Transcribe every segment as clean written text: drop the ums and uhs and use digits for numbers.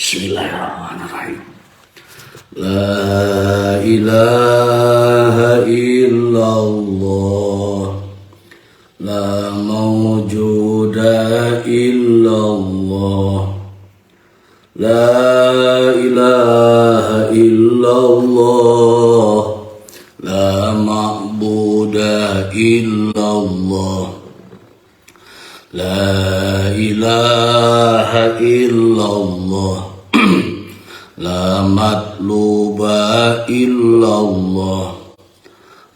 Bismillahirrahmanirrahim. La ilaha illallah, la mawjuda illallah, la ilaha illallah, la ma'buda illallah, la ilaha illallah, la matluba illallah,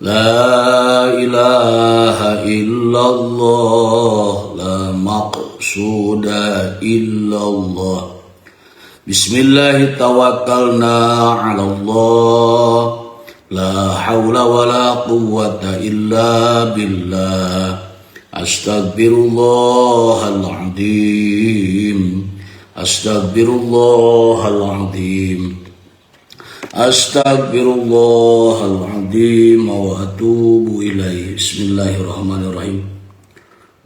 la ilaha illallah, la maqsuda illallah. Bismillah tawakkalna ala Allah, la hawla wa la quwwata illa billah. Astagfirullahaladzim, astagfirullahaladzim, astagfirullahaladzim wa atubu ilaih. Bismillahirrahmanirrahim.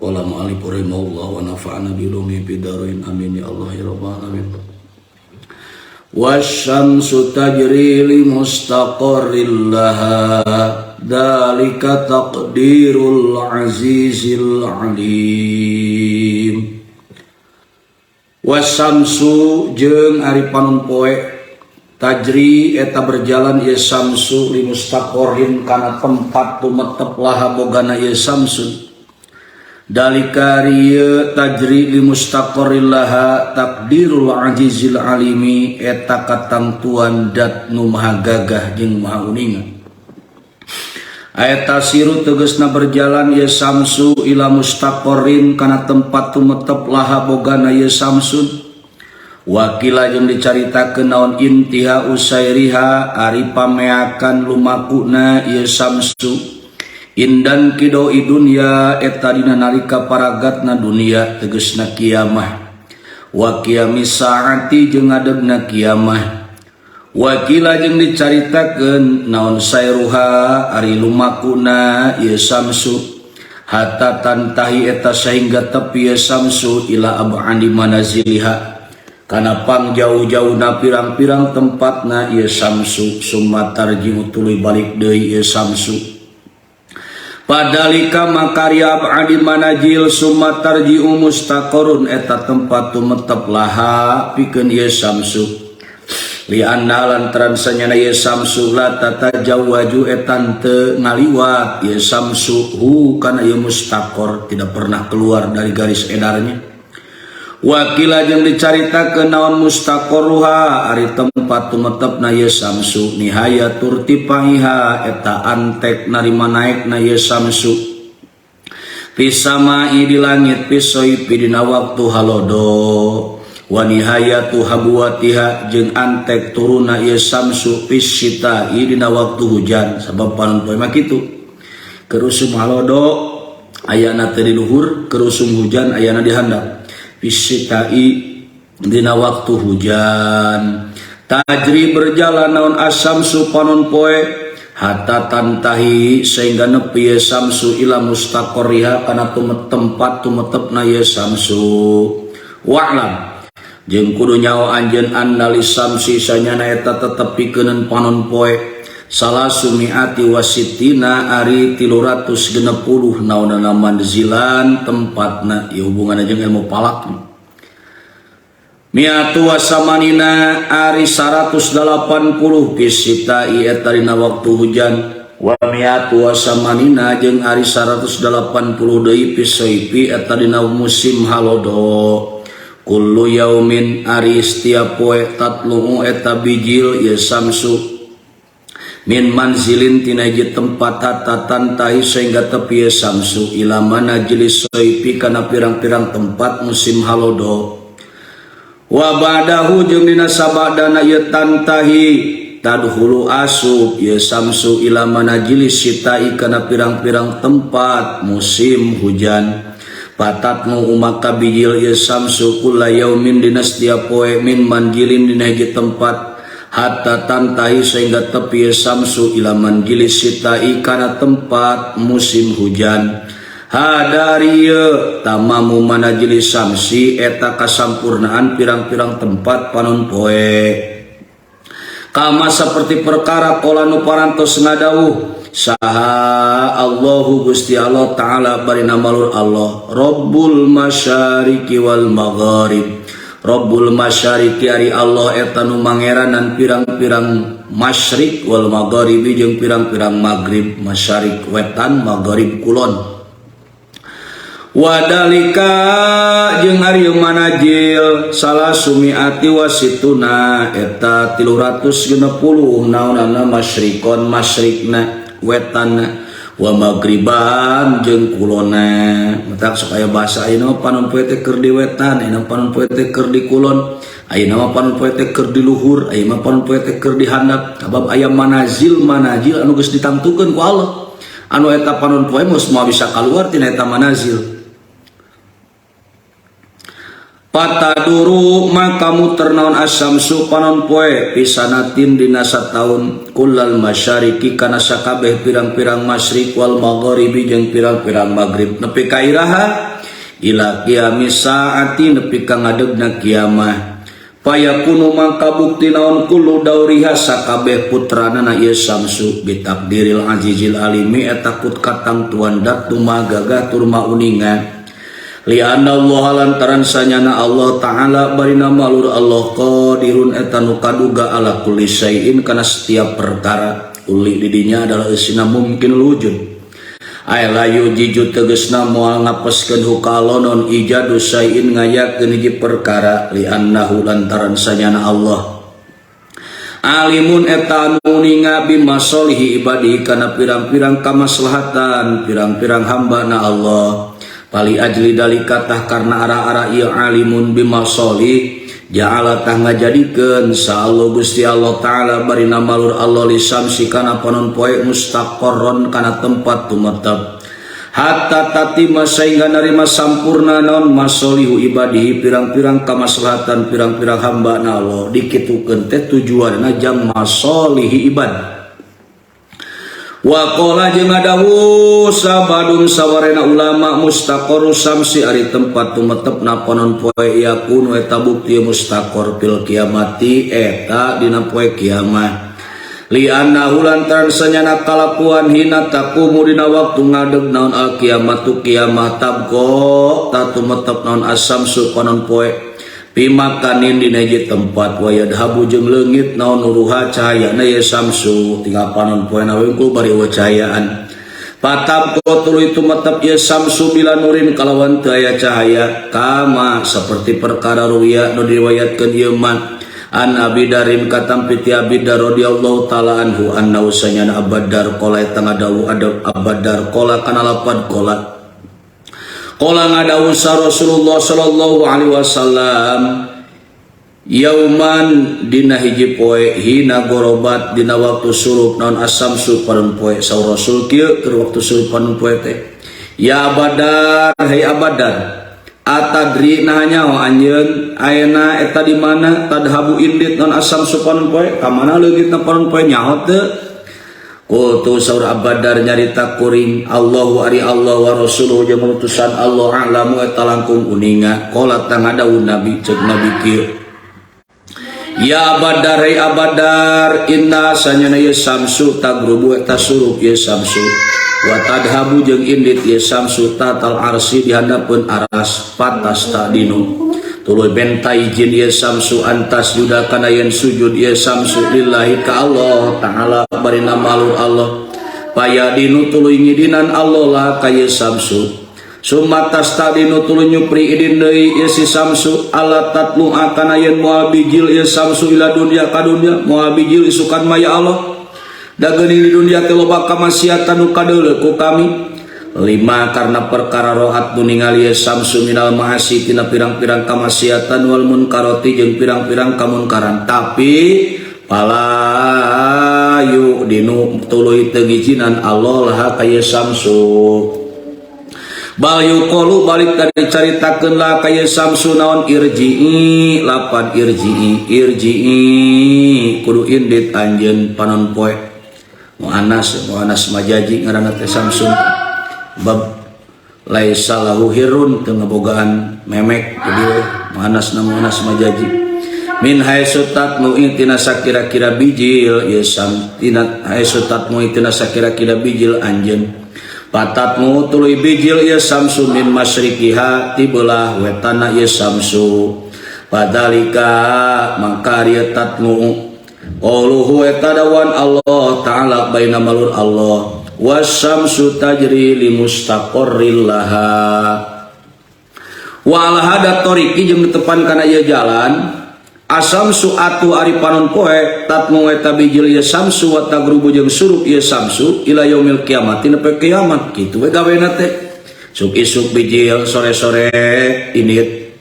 Wala mu'alif rahimahullah wa nafa'ana bi ulumihi fid dharain. Amin ya Allah ya rabbal alamin. Wasyamsu tajri li mustaqarrin laha dzalika taqdirul azizil alim. Wasyamsu jeung ari panon poe, tajri eta berjalan ieu samsu, li mustaqarrin kana tempat tumetep, laha bogana ieu samsun. Dalika rieu tajri li mustaqarrin laha takdirul azizil alimi eta katangtuan dat nu maha gagah jeung maha uninga. Ayat tasiru tegesna berjalan ieu samsu, ila mustaqarrin kana tempat tumetep, laha bogana ieu samsun. Wakila jeung dicaritakeun naon intiha usairiha ari pameakan lumakuna ieu samsu, indan kidoi dunya eta dina nalika paragatna dunia, tegesna kiamah, wa qiyamis saati jeung ngadegna kiamah. Wakila jeung dicaritakeun naon sairuha ari lumakuna ieu samsu, hatta tantahi eta sehingga tepi ieu samsu, ila ab'adi manaziliha kana pang jauh-jauhna pirang-pirang tempatna ieu samsu, summa tarji'u tuluy balik deui ieu samsu. Padalika maka ab'adi manajil summa tarji'u mustaqarrun eta tempat tumetep, laha pikeun ieu samsu. Li anna lantaran sanyana ieu samsu, la tatajawwaju eta teu ngaliwat ieu samsu, hu kana ieu mustaqor, tidak pernah keluar dari garis edarnya. Wakila jeung dicaritakeun naon mustaqorruha ari tempat tumetepna ieu samsu, nihayatu irtifaiha eta antek narima naekna ieu samsu, fissamai di langit, fissoifi dina waktu halodo, wa nihayatu habuwatiha jeung antek turuna ieu samsu, fisyita'i dina waktu hujan. Sabab panon poe mah kitu, keur usum halodo ayana teu di luhur, keur usum hujan ayana di handap. Fisyita'i dina waktu hujan. Tajri berjalan naon asamsu panon poe, hatta tantahi sehingga nepi ieu samsu, ila mustaqarriha kana tempat tumetepna ieu samsu. Wa'lam jeung kudu nyaho anjeun, anna lisamsi sanyana eta tetep pikeuneun panon poe, salasu miati wasitina ari 360 naonana manzilan tempatna. Ieu hubunganna jeung ilmu falak. Miatu wasamanina ari 180, fisyitai eta dina waktu hujan, wa miatu wasamanina jeung ari 180 deui, fisoifi eta dina musim halodo. Kullu yaumin ari setiap poe, tatlu'u eta bijil ieu samsu, min manzilin tina hiji tempat, hatta tantahi sehingga tepi ieu samsu, ila manazili soifi kana pirang-pirang tempat musim halodo. Wa ba'dahu jeung dina sabadana ieu tantahi, tadkhulu asup ieu samsu, ila manazili syitai kana pirang-pirang tempat musim hujan. Patatnu maka bijil ieu samsu, kulla yaumin dina setiap poe, min manzilin dina hiji tempat, hatta tantahi sehingga tepi ieu samsu, ila manzili syitai kana tempat musim hujan. Hadari tamamu manajili samsi eta kasampurnaan pirang-pirang tempat panon poe. Kama seperti perkara qala nu parantos ngadawuh saha Allahu Gusti Allah Ta'ala bari namalur Allah Rabbul masyariqi wal magharib. Rabbul masyariqi ari Allah eta nu mangeranan pirang-pirang masyriq wal magharibi jeung pirang-pirang maghrib, masyariq wetan, maghrib kulon. Wadalika jeung ari manajil salah sumiati wasituna eta 360 naonana masyriqon masyrikna wetanna wa maghriban jeung kulonna. Matak sok aya bahasa ayeuna panon poe teh keur di wetan, ayeuna panon poe teh keur di kulon, ayeuna mah panon poe teh keur di luhur, ayeuna mah panon poe teh keur di handap. Sabab aya manazil manazil anu geus ditangtukeun ku Allah. Anu eta panon poe geus moal bisa kaluar tina eta manazil. Pataduru maka muter naon asamsu panon poe pisanatin dina sataun kullal masyariqi kana sakabeh pirang-pirang masyriq wal magharibi jeung pirang-pirang maghrib nepi ka iraha ila qiyamis saati nepi ka ngadegna kiamah. Payakunu mangka bukti naon kullu dauriha sakabeh putranana ieu samsu bitakdiril azizil alimi eta kut katangtuan dat gagah tur mauninga. Lianna Allah lantaran sanyana Allah Ta'ala barina malur Allah qadirun eta nu kaduga ala kulli syai'in kana setiap perkara. Uli didinya adalah eusina mungkin wujud. Ay la yujiju tegesna moal ngapeskeun hukalonon ijadu syai'in ngayakeun hiji perkara li'annahu lantaran sanyana Allah alimun eta anu ninga bimasolihi ibadi kana pirang-pirang kamaslahatan pirang-pirang hamba na Allah. Pali ajli dalika tah karena arah-arah ieu alimun bimasoli ja'ala tah ngajadikeun sa Allah Gusti Allah Ta'ala bari namalur Allah lisamsi kana panon poe mustaqarron kana tempat tumetep hatta tatima sehingga narima sampurna naon masolihu ibadihi pirang-pirang kamaslahatan pirang-pirang hamba na Allah. Dikitukeun teh tujuanna jang masolihi ibad. Wa qala jeung ngadawuh sabadun sawarena ulama mustaqarru samsi ari tempat tumetepna panon poe yakunu eta bukti mustaqor fil kiamati eta dina poe kiamat. Li'annahu lantaran sanyana kalakuan hina taqumu dina waktu ngadeg naon al kiamatu kiamah tabqa ta tumetep naon asamsu panon poe pimakanin dina hiji tempat wayadhabu jeung leungit naon nuruha cahayana ye samsu tinggal panon poe na wungkul bari eueuh cahayaan. Patab tuluy tumetep ye samsu bila nurin kalawan teu aya cahaya kama seperti perkara ruya nu diriwayatkeun ieu man an Abi Darin katampi ti Abi Dar radhiyallahu taala anhu anna usanyana Abadar qala eta ngadawu adab Abadar qala kana lapad qala qala ngadawu sa Rasulullah sallallahu alaihi wasallam yauman dina hiji poe hina gorobat dina waktu surup naon asamsu panon poe saur Rasul kieu keur waktu surup panon poe teh ya Abadar hai Abadar atadri nah nyaho anjeun ayeuna eta di mana tadhabu indit naon asamsu panon poe ka mana leungitna panon poe nyaho teu. Qultu saur Abadar nyarita kuring Allahu ari Allah wa rasuluhu jeung utusan Allah a'lamu eta langkung uninga. Qala tangadawu nabi ceuk nabi kieu ya Abadar hai Abadar inna sanyana ye samsu tagrubu eta surup ye samsu wa tadhabu jeung indit ye samsu tatal arsi dihandapeun aras patas tadinu tuluy benta izin ye samsu antas juda kana yen sujud ye samsu lillahi ka Allah Ta'ala bari namalur Allah payadinu tuluy ngidinan Allah lah ka ye samsu summa tastadinu tuluy nyupri idin deui ye si samsu ala tatlu kana yen moal bijil ye samsu ila dunya ka dunya moal bijil isukan maya Allah da geuning di dunya teh loba kamaksiatan nu kadeuleu ku kami lima karena perkara rohat nu ningali ye samsu minal maasi tina pirang-pirang kamaksiatan wal munkaroti jeung pirang-pirang kamunkaran tapi palayu dinu tuluy teu ngijinan Allah lah ka ye samsu bal yuqalu balik tadi caritakeun lah ka ye samsu naon irji'i lapan irji'i irji'i kudu indit anjeun panon poe muannas muannas majaji ngaranna teh samsun bab Laisa lahu hirun teu ngabogaan memek jadi we muannas na muannas majazi. Min haitsu tatlu tina sakira-kira bijil ieu sam tina haitsu tatlu tina sakira-kira bijil anjeun. Patatmu tuluy bijil ieu samsu min masyriqiha ti beulah wetanna ieu samsu. Padalika mangka ieu tatlu qauluhu eta dawan Allah ta'ala baina malur Allah wasyamsu tajri limustaqarril laha. Wa ala hada tariqi jeung ditepan kana ieu jalan asamsu atu ari panon poe tatmu eta bijil ieu samsu wa tagrubu jeung surup ieu samsu ila yaumil kiamat nepi kiamat kitu we gawena teh suk isuk bijil sore-sore init.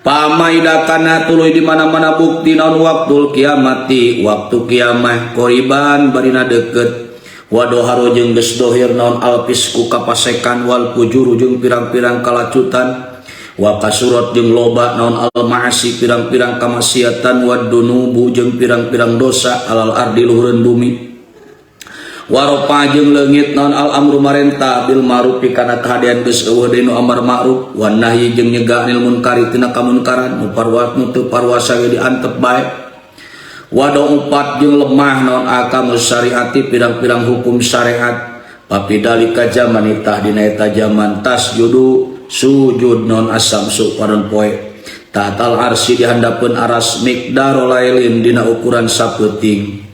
Pamaida kana tuluy di mana-mana bukti naon waktul kiamati waktu kiamah qoriban barina deukeut wadoharo jeung geus dohir naon alfisku kapasekan wal fujuru jeung pirang-pirang kalacutan wa kasurat jeung loba naon al ma'asi pirang-pirang kamaksiatan wad dunubu jeung pirang-pirang dosa alal ardi luhureun bumi waropa jeung leungit naon al amru marenta bil ma'ruf kana kahadean geus eueuh deui nu amar ma'ruf wan nahyi jeung nyegah anil munkari tina kamunkaran nu parwat nu teu parwasa ge diantep bae wado upat jeung lemah naon akamus syariati pirang-pirang hukum syariat papidalika jaman itah dina eta jaman tasjudu sujud non asamsu panon poe tahtal arsi dihandapeun aras miqdaro lailin dina ukuran sapeuting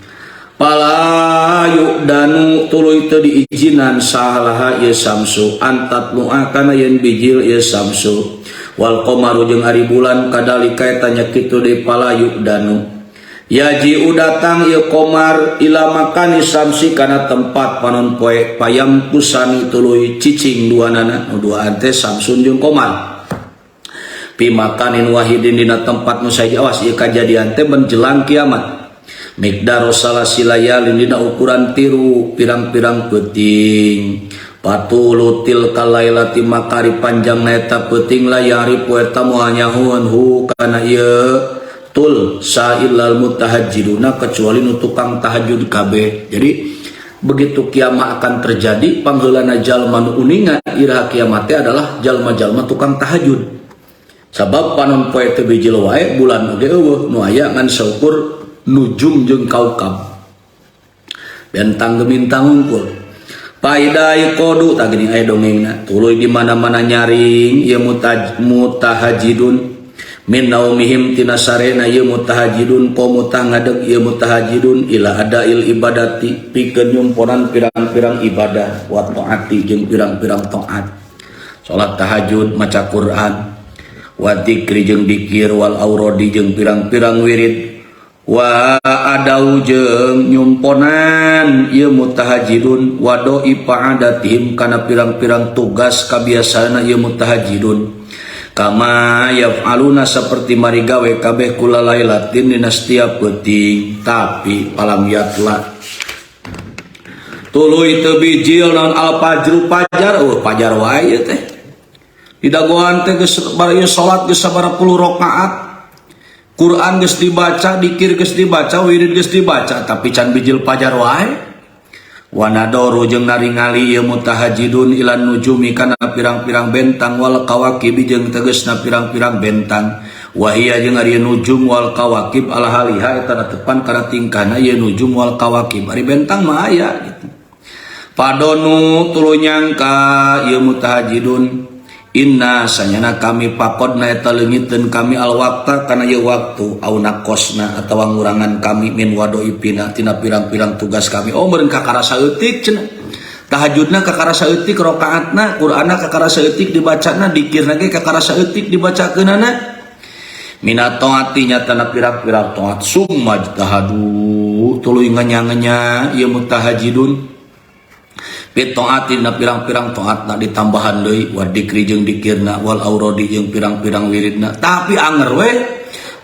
palayu danu tuluy teu diizinan saha ieu samsu antat nu'a kana yen bijil ieu samsu wal qamaru jeung ari bulan kadalika eta nya kitu deui palayu danu yaji datang ieu qamar ila makani samsi kana tempat panon poe payam kusani tuluy cicing duanana nu duaan teh samsun jeung qamar pi makanin wahidin dina tempat nu saja awas ieu kajadian teh menjelang kiamat miqdaru salasilayalin dina ukuran tiru pirang-pirang peuting patulu tilka lailati makari panjang eta peuting layari poeta moal nyahueun hu kana ieu tul sa'ilal mutahajjiduna kecuali nu tukang tahajud kabeh. Jadi begitu kiamat akan terjadi pangheulana jalma nu uninga iraha kiamat teh adalah jalma-jalma tukang tahajud. Sabab panon poe teu bijil wae bulan oge eueuh nu aya ngan saukur nujum jeung kaukab. Bentang gemintang unggul. Paida kodu tah geuning aya dongengna tuluy di mana-mana nyaring ieu mutahajidun min naumihim tina sarena ieu mutahajidun qomutah ngadeg ieu mutahajidun ila adail ibadati pikeun nyumponan pirang-pirang ibadah wa taati jeung pirang-pirang taat salat tahajud maca Quran wa dzikri jeung dikir wal auradi jeung pirang-pirang wirid wa adau jeung nyumponan ieu mutahajidun wa doi pa'adatihim kana pirang-pirang tugas kabiasaanna ieu mutahajidun kama yaf'aluna seperti mari gawe kabeh kula lailatin dina setiap peuting tapi palam yatla tuluy teu bijil naon al fajru fajar oh fajar wae ieu teh didagoan teh geus bari salat geus sabaraha puluh rakaat Quran geus dibaca, dikir geus dibaca, wirid geus dibaca, tapi can bijil fajar wae. Wanadoru jeung naringali ieu mutahajidun ilan nujumi kana pirang-pirang bentang wal kawakib jeung tegasna pirang-pirang bentang. Wahia jeung ari nujum wal kawakib ala haliha eta tepan kana tingkahna ieu nujum wal kawakib. Ari bentang mah aya gitu. Padonu tuluy nyangka ieu mutahajidun inna sanyana kami pakodna eta leungiteun kami al waqta kana ieu waktu au naqosna atawa ngurangan kami min wadoipina tina pirang-pirang tugas kami. Oh meureun kakara saeutik cenah tahajudna kakara saeutik rakaatna Qur'anna kakara saeutik dibacana dikirna ge kakara saeutik dibacakeunana mina taati nyatana pirang-pirang taat summa jtahadu tuluy ngenya-ngenya ieu mutahajidun Pitaatin na pirang-pirang taat na ditambahan deui wa dikri jeung dikirna wal auradi jeung pirang-pirang wiridna tapi anger we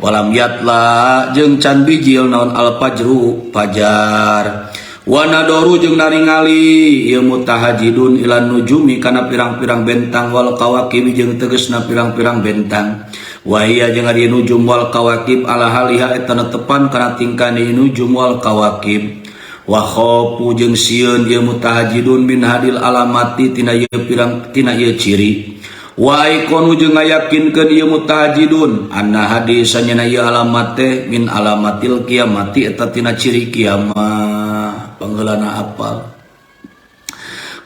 walam yatla jeung can bijil naon al fajru fajar wa nadoru jeung naringali ieu mutahajidun ilan nujumi kana pirang-pirang bentang wal kawakib jeung tegasna pirang-pirang bentang wa hiya jeung ari nujum wal kawakib ala haliha eta netepan kana tingkane nujum wal kawakib. Wa khafu jeung sieun ieu mutahajidun min hadil alamati tina ieu pirang tina ieu ciri. Wa aikonu jeung ngayakinkeun ieu mutahajidun anna hadis sanyana ieu alamat teh min alamatil kiamati eta tina ciri kiamat. Panggeulana apal.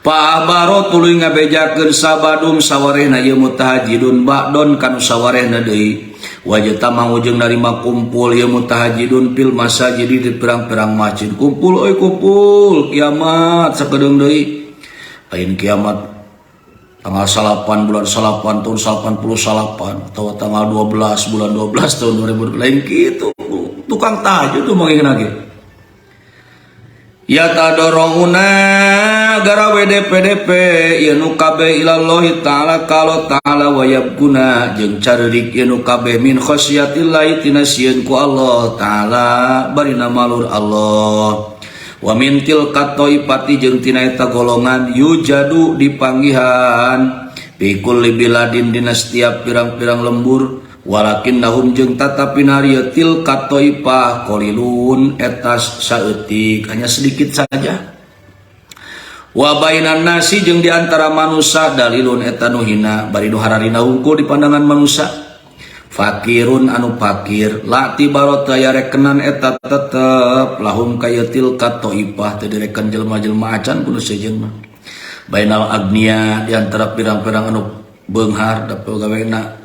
Pa'abaro tuluy ngabejakeun sabadum sawarehna ieu mutahajidun ba'don kanu sawarehna deui. Wajtama jeung narima kumpul ieu mutahajidun fil masajid di pirang-pirang masjid. Kumpul euy kumpul kiamat sakedeung deui. Lain kiamat tanggal 9 bulan 9 tahun 89 atau tanggal 12 bulan 12 tahun 2000 lain kitu. Tukang tahajud tuh mangihna ge. Ya tadoronguna garawe DPDP ieu nu kabeh ilallahi ta'ala kalau ta'ala wa yabkuna jeung careurik ieu nu kabeh min khasyatillahi tina sieun ku Allah ta'ala barina malur Allah wa min tilka taifati jeung tina eta golongan yujadu dipanggihan fi kulli biladin dina setiap pirang-pirang lembur walakinnahum jeung tatapi nari tilka taifah qalilun eta saeutik hanya sedikit saja. Wa bainan nasi jeung di antara manusia dalilun eta nu hina bari nu hararina hungkul di pandangan manusia. Fakirun anu fakir la tibarot daya rekenan eta tetep lahum kayatil taifah teu direken jelema-jelema acan kudu sejen mah. Bainal agnia di antara pirang-pirang anu beunghar da pegawena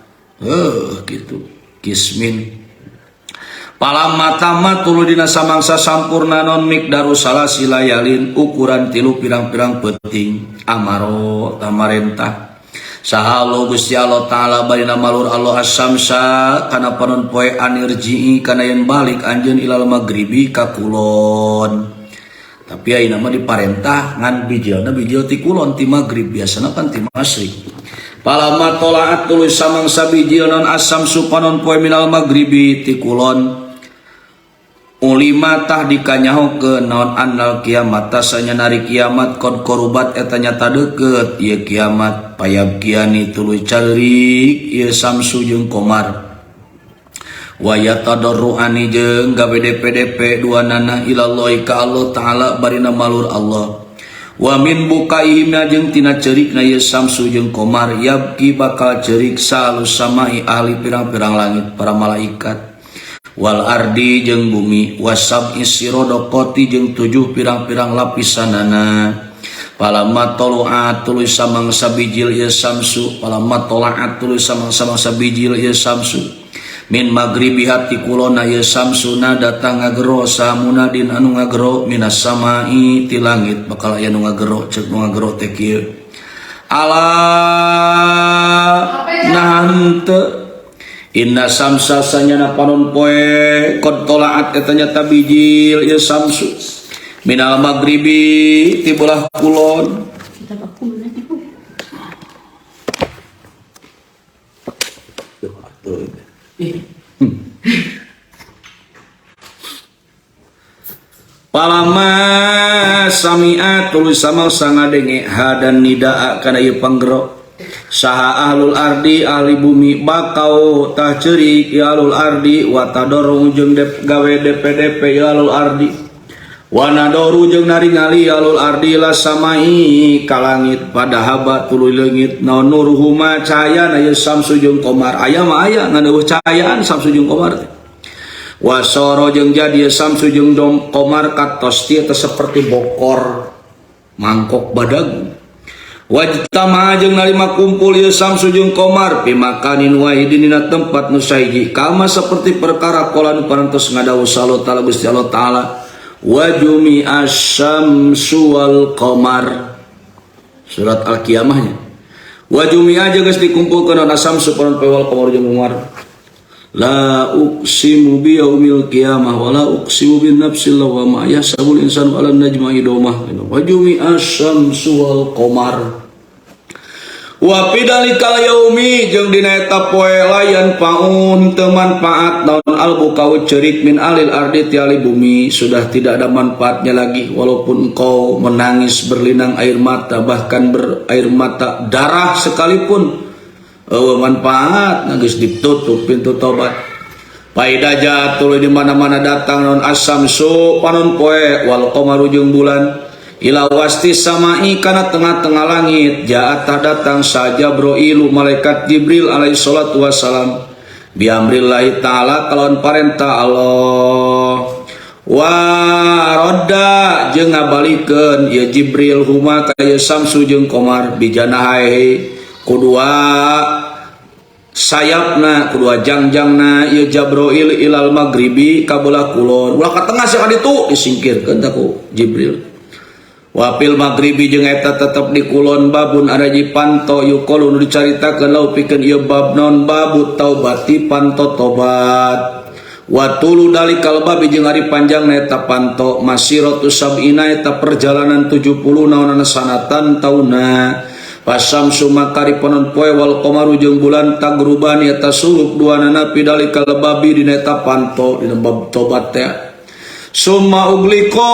gitu kismin. Palama tamat tuluy dina samangsa sampurna non mikdaru salasilayalin ukuran tilu pirang-pirang peuting amaro tamarentah saha Allah Gusti Allah Ta'ala barina malur Allah as-samsa kana panon poe anirji'i kana yen balik anjeun ilal maghribi ka kulon. Tapi ayeuna mah diparentah ngan bijilna bijil ti kulon ti maghrib biasana kan ti masyrik. Palama tola'at tuluy samangsa bijil non as-samsu panon poe minal maghribi ti kulon ulima tah dikanyahokeun naon annal kiamat tasanya nari kiamat qad korubat eta nyata deukeut ieu kiamat payabkiani tuluy ceurik ieu samsu jeung komar wa yatadarruani jeung gawe DPDP dua nana ilallahi ka Allah Ta'ala barina malur Allah wa min bukaihim jeung tina ceurikna ieu samsu jeung komar yabki bakal ceurik salus samai ahli pirang-pirang langit para malaikat wal ardi jeung bumi wasab isirodokoti jeung tujuh pirang-pirang lapisanana palama tolu'at tuluy samangsa bijil ieu samsu palama tola'at tuluy samangsa bijil ieu samsu min maghribiha ti kulona ieu samsuna datang ngagero samunadin anu ngagero minas samai ti langit bakal aya nu ngagero ceuk nu ngagero teh kieu ala nah henteu inna samsa sanyana panon poe qad tola'at eta nyata bijil ieu samsu minal maghribi ti belah kulon. Palama sami'a tuluy samangsa ngadenge hadan nidaa kana ieu panggero saha ahlul ardi ahli bumi bakau tah ceurik ya ahlul ardi wa tadorru jeung gawe DPDP ya ahlul ardi wa nadoru jeung naringali ya ahlul ardi la samai ka langit padahaba tuluy leungit naon nuruhuma cahayana ieu samsu jeung komar aya mah aya ngan eueuh cahayaan samsu jeung komar teh wasoro jeung jadi samsu jeung komar katos teh seperti bokor mangkok badag wajtama jeung narima kumpul ieu samsu jeung komar pimakanin wahidin dina tempat nu sahiji kama seperti perkara qala nu parantos ngadawuh sallallahu ta'ala Gusti Allah Ta'ala wajumi asyamsu wal qamar surat al-qiyamahnya wajumi aja geus dikumpulkeun asyamsu panon poe wal qamar jeung qamar la uqsimu bi yaumil qiyamah wa la uqsimu bin nafsil lawwamah yahsabul insanu ala najma idomah wajumi asyamsu wal qamar wa pidalikal yaumi jeung dina eta poe layan paun teu manfaat naon al bukau ceurik min alil ardi ti ahli bumi sudah tidak ada manfaatnya lagi walaupun engkau menangis berlinang air mata bahkan berair mata darah sekalipun eueuh manfaat geus ditutup pintu tobat. Paida jatuh di mana-mana datang non asamsu panon poe wal qamaru jeung bulan ila wasti samai kana tengah-tengah langit ja'atah datang saja Jibril malaikat Jibril alaihi salatu wassalam biamrillahi ta'ala kalawan parentah Allah wa rodda jeung ngabalikeun ya Jibril huma ka ieu Samsu jeung Qamar bijanahae kudua sayapna kedua jangjangna ieu Jabroil ilal maghribi ka belah kulon ulah ka tengah sia ka ditu disingkirkeun tah ku Jibril wa fil maghribi jeung eta tetep di kulon babun araji panto yuqalu nu dicaritakeun lau pikeun ieu bab naon babu taubati panto tobat wa tulu dalikal babi jeung ari panjangna eta panto masiratu sab'ina eta perjalanan 70 naonana sanatan tauna Pasamsu makari panon poe wal qamaru jeung bulan tagruban eta suluk duanana pidalikal babi dina eta panto dina bab tobat teh. Summa ugliko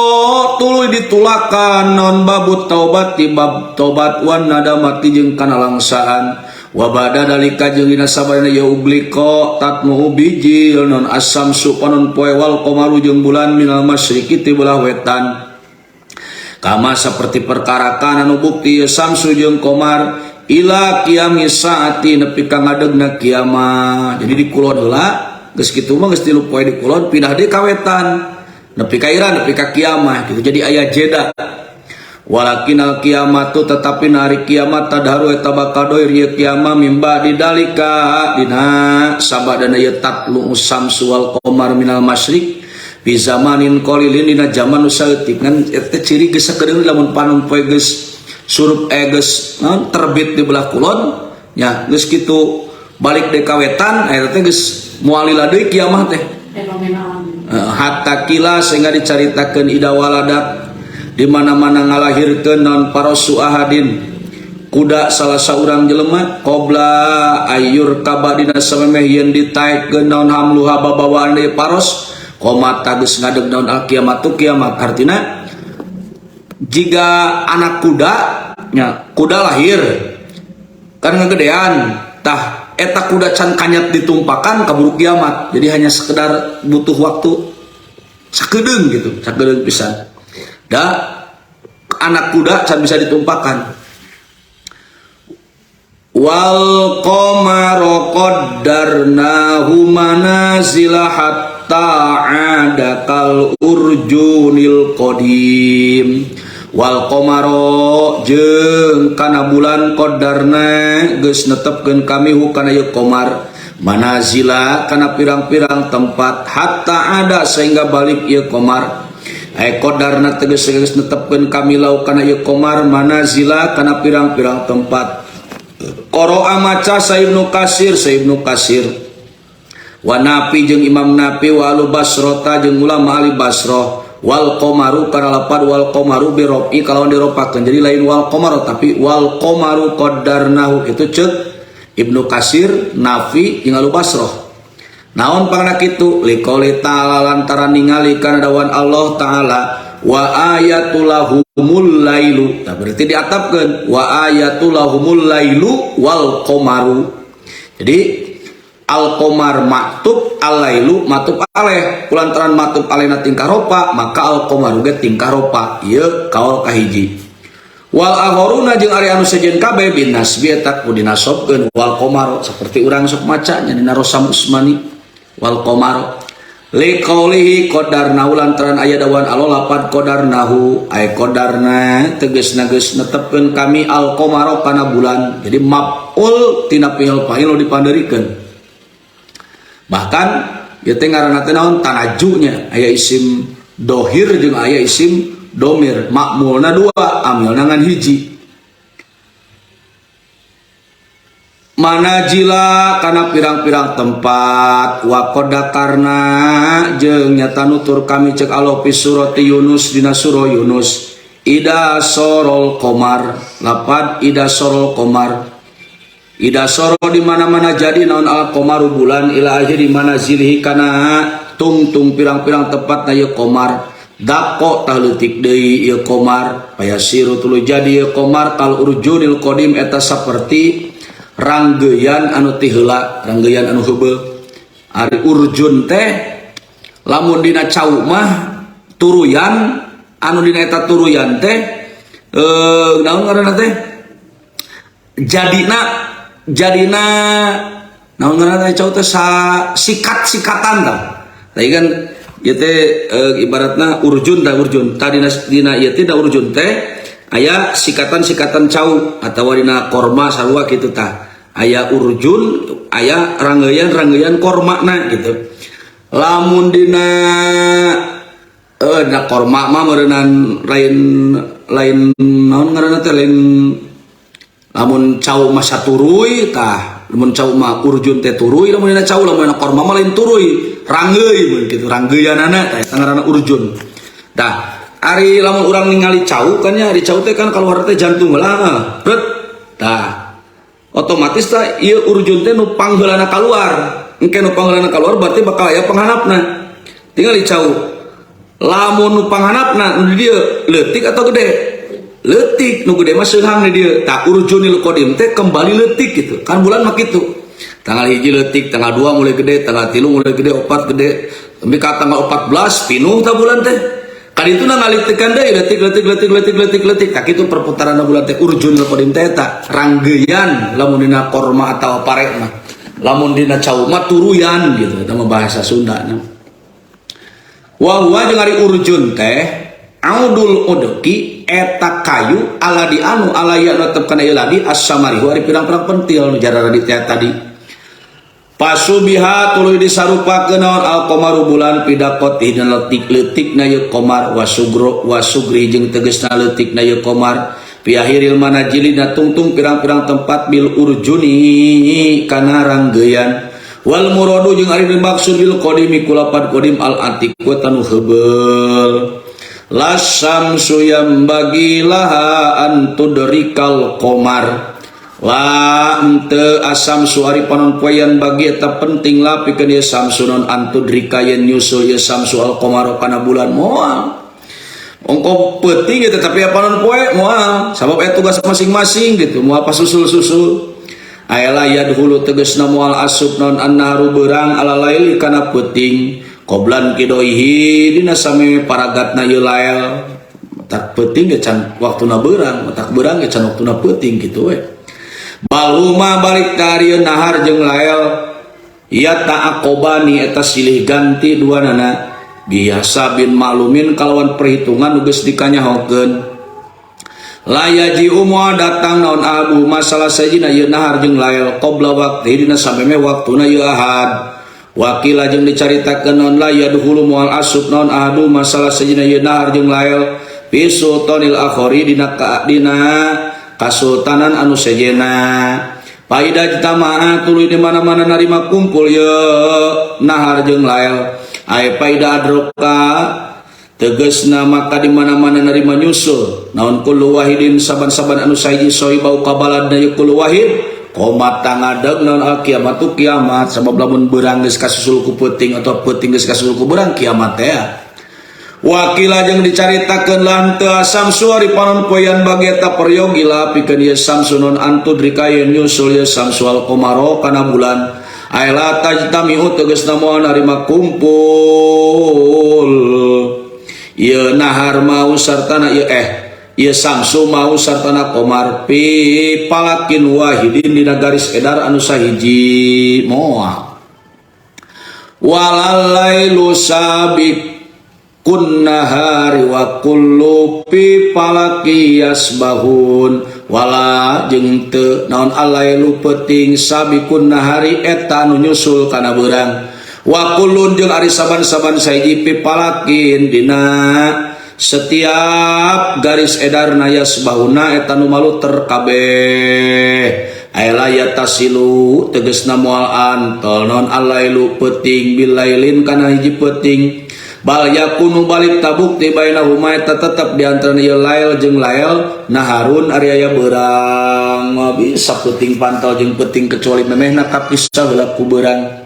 tuluy ditulakan non babut taubat di bab tobat wan nadamati jeung kana langsaan wa bada dalika jeung dina sabarna ya ugliko tatmu bijil non asamsu panon poe wal qamaru jeung bulan minal masyriqi ti belah wetan. Kama seperti perkara kana nu bukti Samsu jeung Qamar ila qiyami saati nepi ka ngadegna kiamat. Jadi di kulon heula geus kitu mah geus 3 poe di kulon pindah deui ka wetan nepi ka ira nepi ka kiamah gitu. Jadi aya jeda. Walakinal kiamatu tetapi nari kiamat tadharu eta bakal doir ieu kiamah mimba didalika dina sabadana ieu tatlu samsu wal qamar minal masyriq bi zamanin qalilin dina zaman nu saeutik ngan eta ciri geus sakedeung lamun panon poe geus surup geus naon terbit di belah kulon nya geus kitu balik deui ka wetan eta teh geus moal lila deui kiamah teh fenomena alam. Hatta kila sehingga dicaritakeun ida waladat di mana-mana ngalahirkeun non parasu ahadin kuda salah saurang jelema qabla ayyur kabadina samemeh yen ditaekkeun naon hamluha babawaan deui paros qomat geus ngadeg naon al kiamat tu kiamat. Artina jika anak kuda nya kuda lahir kan ngegedean tah eta kuda can kanyat ditumpakan kaburu kiamat. Jadi hanya sekedar butuh waktu sakedeung gitu, sakedeung pisan da anak kuda can bisa ditumpakan. Wal qamara qaddarnahu manazila hatta ada kal urjunil qadim. Wal qamara jeung kana bulan qadarna geus netepkeun kami hu kana ieu qamar manazila kana pirang-pirang tempat hatta ada sehingga balik ieu qamar. Ai qadarna tegas geus netepkeun kami lau kana ieu qamar manazila kana pirang-pirang tempat. Qara'a maca sa Ibnu Kasir, sa Ibnu Kasir wa Nafi jeung Imam Nafi wa Alu Basrota jeung ulama ahli Basrah wal qamaru kana lapad wal qamaru bi rafi kalawan diropakeun. Jadi lain wal qamaru tapi wal qamaru qaddarnahu itu ceuk Ibnu Kasir, Nafi jeung Alu Basrah. Naon pangna kitu liqauli ta'ala lantaran ningali kana dawan Allah ta'ala wa ayatul lahumul lailu. Nah, berarti diatapkeun wa ayatul lahumul lailu wal qamaru. Jadi al qamar maktub al lailu maktub alaih. Kulantaran maktub alaihna tingkah ropa maka al qamaru ge tingkah ropa. Ieu kaul kahiji. Wal akharuna jeung ari anu sejen kabeh bin nasbi eta ku dinasobkeun wal qamaru seperti urang sok maca nya dina Rosam Usmani wal qamaru. Liqaulihi qadarnahu lantaran aya dawan Allah lapad qadarnahu ay qadarna tegasna geus netepkeun kami al qamara kana bulan. Jadi maf'ul tina fi'il fa'il nu dipandeurikeun. Bahkan ieu teh ngaranna teh naon tanajunya aya isim dohir jeung aya isim domir, makmulna dua, amilna ngan hiji. Manajila kana pirang-pirang tempat wa qadakarna jeung nyata nutur kami cek Allah fi surati Yunus dina surah Yunus ida sorol qamar lapad ida sorol qamar ida soro di mana-mana jadi naon al qamaru bulan ila akhiri manazilihi kana tungtung pirang-pirang tempat na ieu qamar dako tah leutik deui ieu qamar payasiru tuluy jadi ieu qamar kal urjunil qadim eta saperti ranggeyan anu ti heula, ranggeyan anu heubeul. Ari urjun teh lamun dina cau mah turuyan, anu dina eta turuyan teh naon ngaranna teh, jadina jadina naon ngaranna teh, cau teh sa sikat-sikatan tah. Tadi kan ieu teh ibaratna urjun tah, urjun tadi dina ieu teh da urjun teh aya sikatan-sikatan cau atawa dina korma sarua kitu tah, aya urjun, aya rangeuyan-rangeuyan kormana gitu. Lamun dina dina korma mah meureunan lain lain naon ngaranna teh, lain. Lamun cau mah saturuy tah, lamun cau mah urjun teh turuy lamun dina cau. Lamun dina korma mah lain turuy, ranggeuy mun kitu, ranggeuyanana tah, eta ngaranna urjun. Tah, ari lamun urang ningali cau kan nya, ari cau teh kan kaluar teh jantung heula, bret. Tah, otomatis tah ieu urjun teh nu pangheulana kaluar. Engke nu pangheulana kaluar berarti bakal aya panghandapna. Tinggal di cau, lamun nu panghandapna nu di dieu leutik atau gede? Leutik. Nu gede mah seuhang di dieu. Tah, urjunil qadim teh kembali leutik gitu kan. Bulan mah kitu, tanggal 1 leutik, tanggal 2 mulai gede, tanggal 3 mulai gede, 4 gede, tapi ka tanggal 14 pinuh tah bulan teh. Kali itu ngalitikan deui, leutik leutik leutik leutik leutik leutik. Tah, kitu perputaran bulan teh, urjunil qadim teh eta ranggeuyan lamun dina korma atau pare mah. Lamun dina cau mah turuyan gitu, eta mah bahasa Sunda nya. Wa huwa jeung ari urjun teh audul udki eta kayu aladi anu alaya netep kana ieu ladi as-samarihu ari pirang-pirang pentil nu jarara di teh tadi. Pasubiha tuluy disarupakeun naon al-qamaru bulan pidaqoti dina leutik-leutikna ieu qamar, wasugro wasugri jeung tegesna leutikna ieu qamar, fi akhiril manajili na tungtung pirang-pirang tempat, bil urjuni kana ranggeuyan. Wal muradu jeung ari dimaksud bil qadimi kulapan qadim al atiq wa tanu heubeul. Lasyamsu yambagi laha an tudrikal qamar. La ente asamsu ari panon poean bagi eta penting la pikeun ieu samsu non antudrika yen nyusul ieu samsu al qamar kana bulan. Moal ongko peuting gitu, tapi panon poe moal, sabab aya tugas masing-masing gitu, moal pasusul-susul. Ayala yadhulu tegasna moal asup non annaharu beurang ala laili kana peuting qoblan kidoihi dina same paragatna ieu lael. Tak peuting ge can waktuna beurang, tak beurang ge can waktuna peuting gitu we. Balhuma balik ka nahar jeung lael ya ta'aqobani eta silih ganti dua nana biasa bin maklumin kalawan perhitungan nu geus dikanyahokeun. La yaji'u moal datang naon abu masalah sajina ieu nahar jeung lael qabla waqti dina sameme waktuna ieu ahad. Wakila jeung dicaritakeun naon la yadkhulu moal asup naon ahadu masalah sajina ieu nahar jeung lael fi sultanil akhari dina dina kasultanan anu sejena. Paida jtama'a tuluy di mana-mana narima kumpul ye nahar jeung lael, ay paida adroka tegesna maka di mana-mana narima nyusul naon kullu wahidin saban-saban anu sahiji sohibau kabaladna ye kullu wahid qomat tangadeg naon al kiamatu kiamat. Sabab lamun beurang geus kasusul ku peuting atau peuting geus kasusul ku beurang, kiamat teh. Wakila jeung dicaritakeun lan teu asamsu ari panon poean bagi eta peryogi la pikeun ieu samsu non antudrika yen nyusul ieu samsu al qamara kana bulan. Ay la tajtami'u tegasna moal narima kumpul ieu nahar mau sartana ieu ieu samsu mau sartana qamar fi palakin wahidin dina garis edar anu sahiji, moal. Walalailu sabiq kun nahari wa kullu fi falaki yasbahun. Wala jeung teu naon alailu peuting sabikun nahari eta anu nyusul kana beurang, wa kullun jeung ari saban-saban sahiji fi falakin dina setiap garis edarna yasbahuna eta nu maluter kabeh. Ayla yatasilu tegesna moal antol naon alailu peuting bilailin kana hiji peuting. Bal yakunu balik tabukti bainahuma eta tetep di antara ieu lail jeung lail naharun ari aya beurang. Moal bisa peuting pantau jeung peuting kecuali memehna kapisah heula ku beurang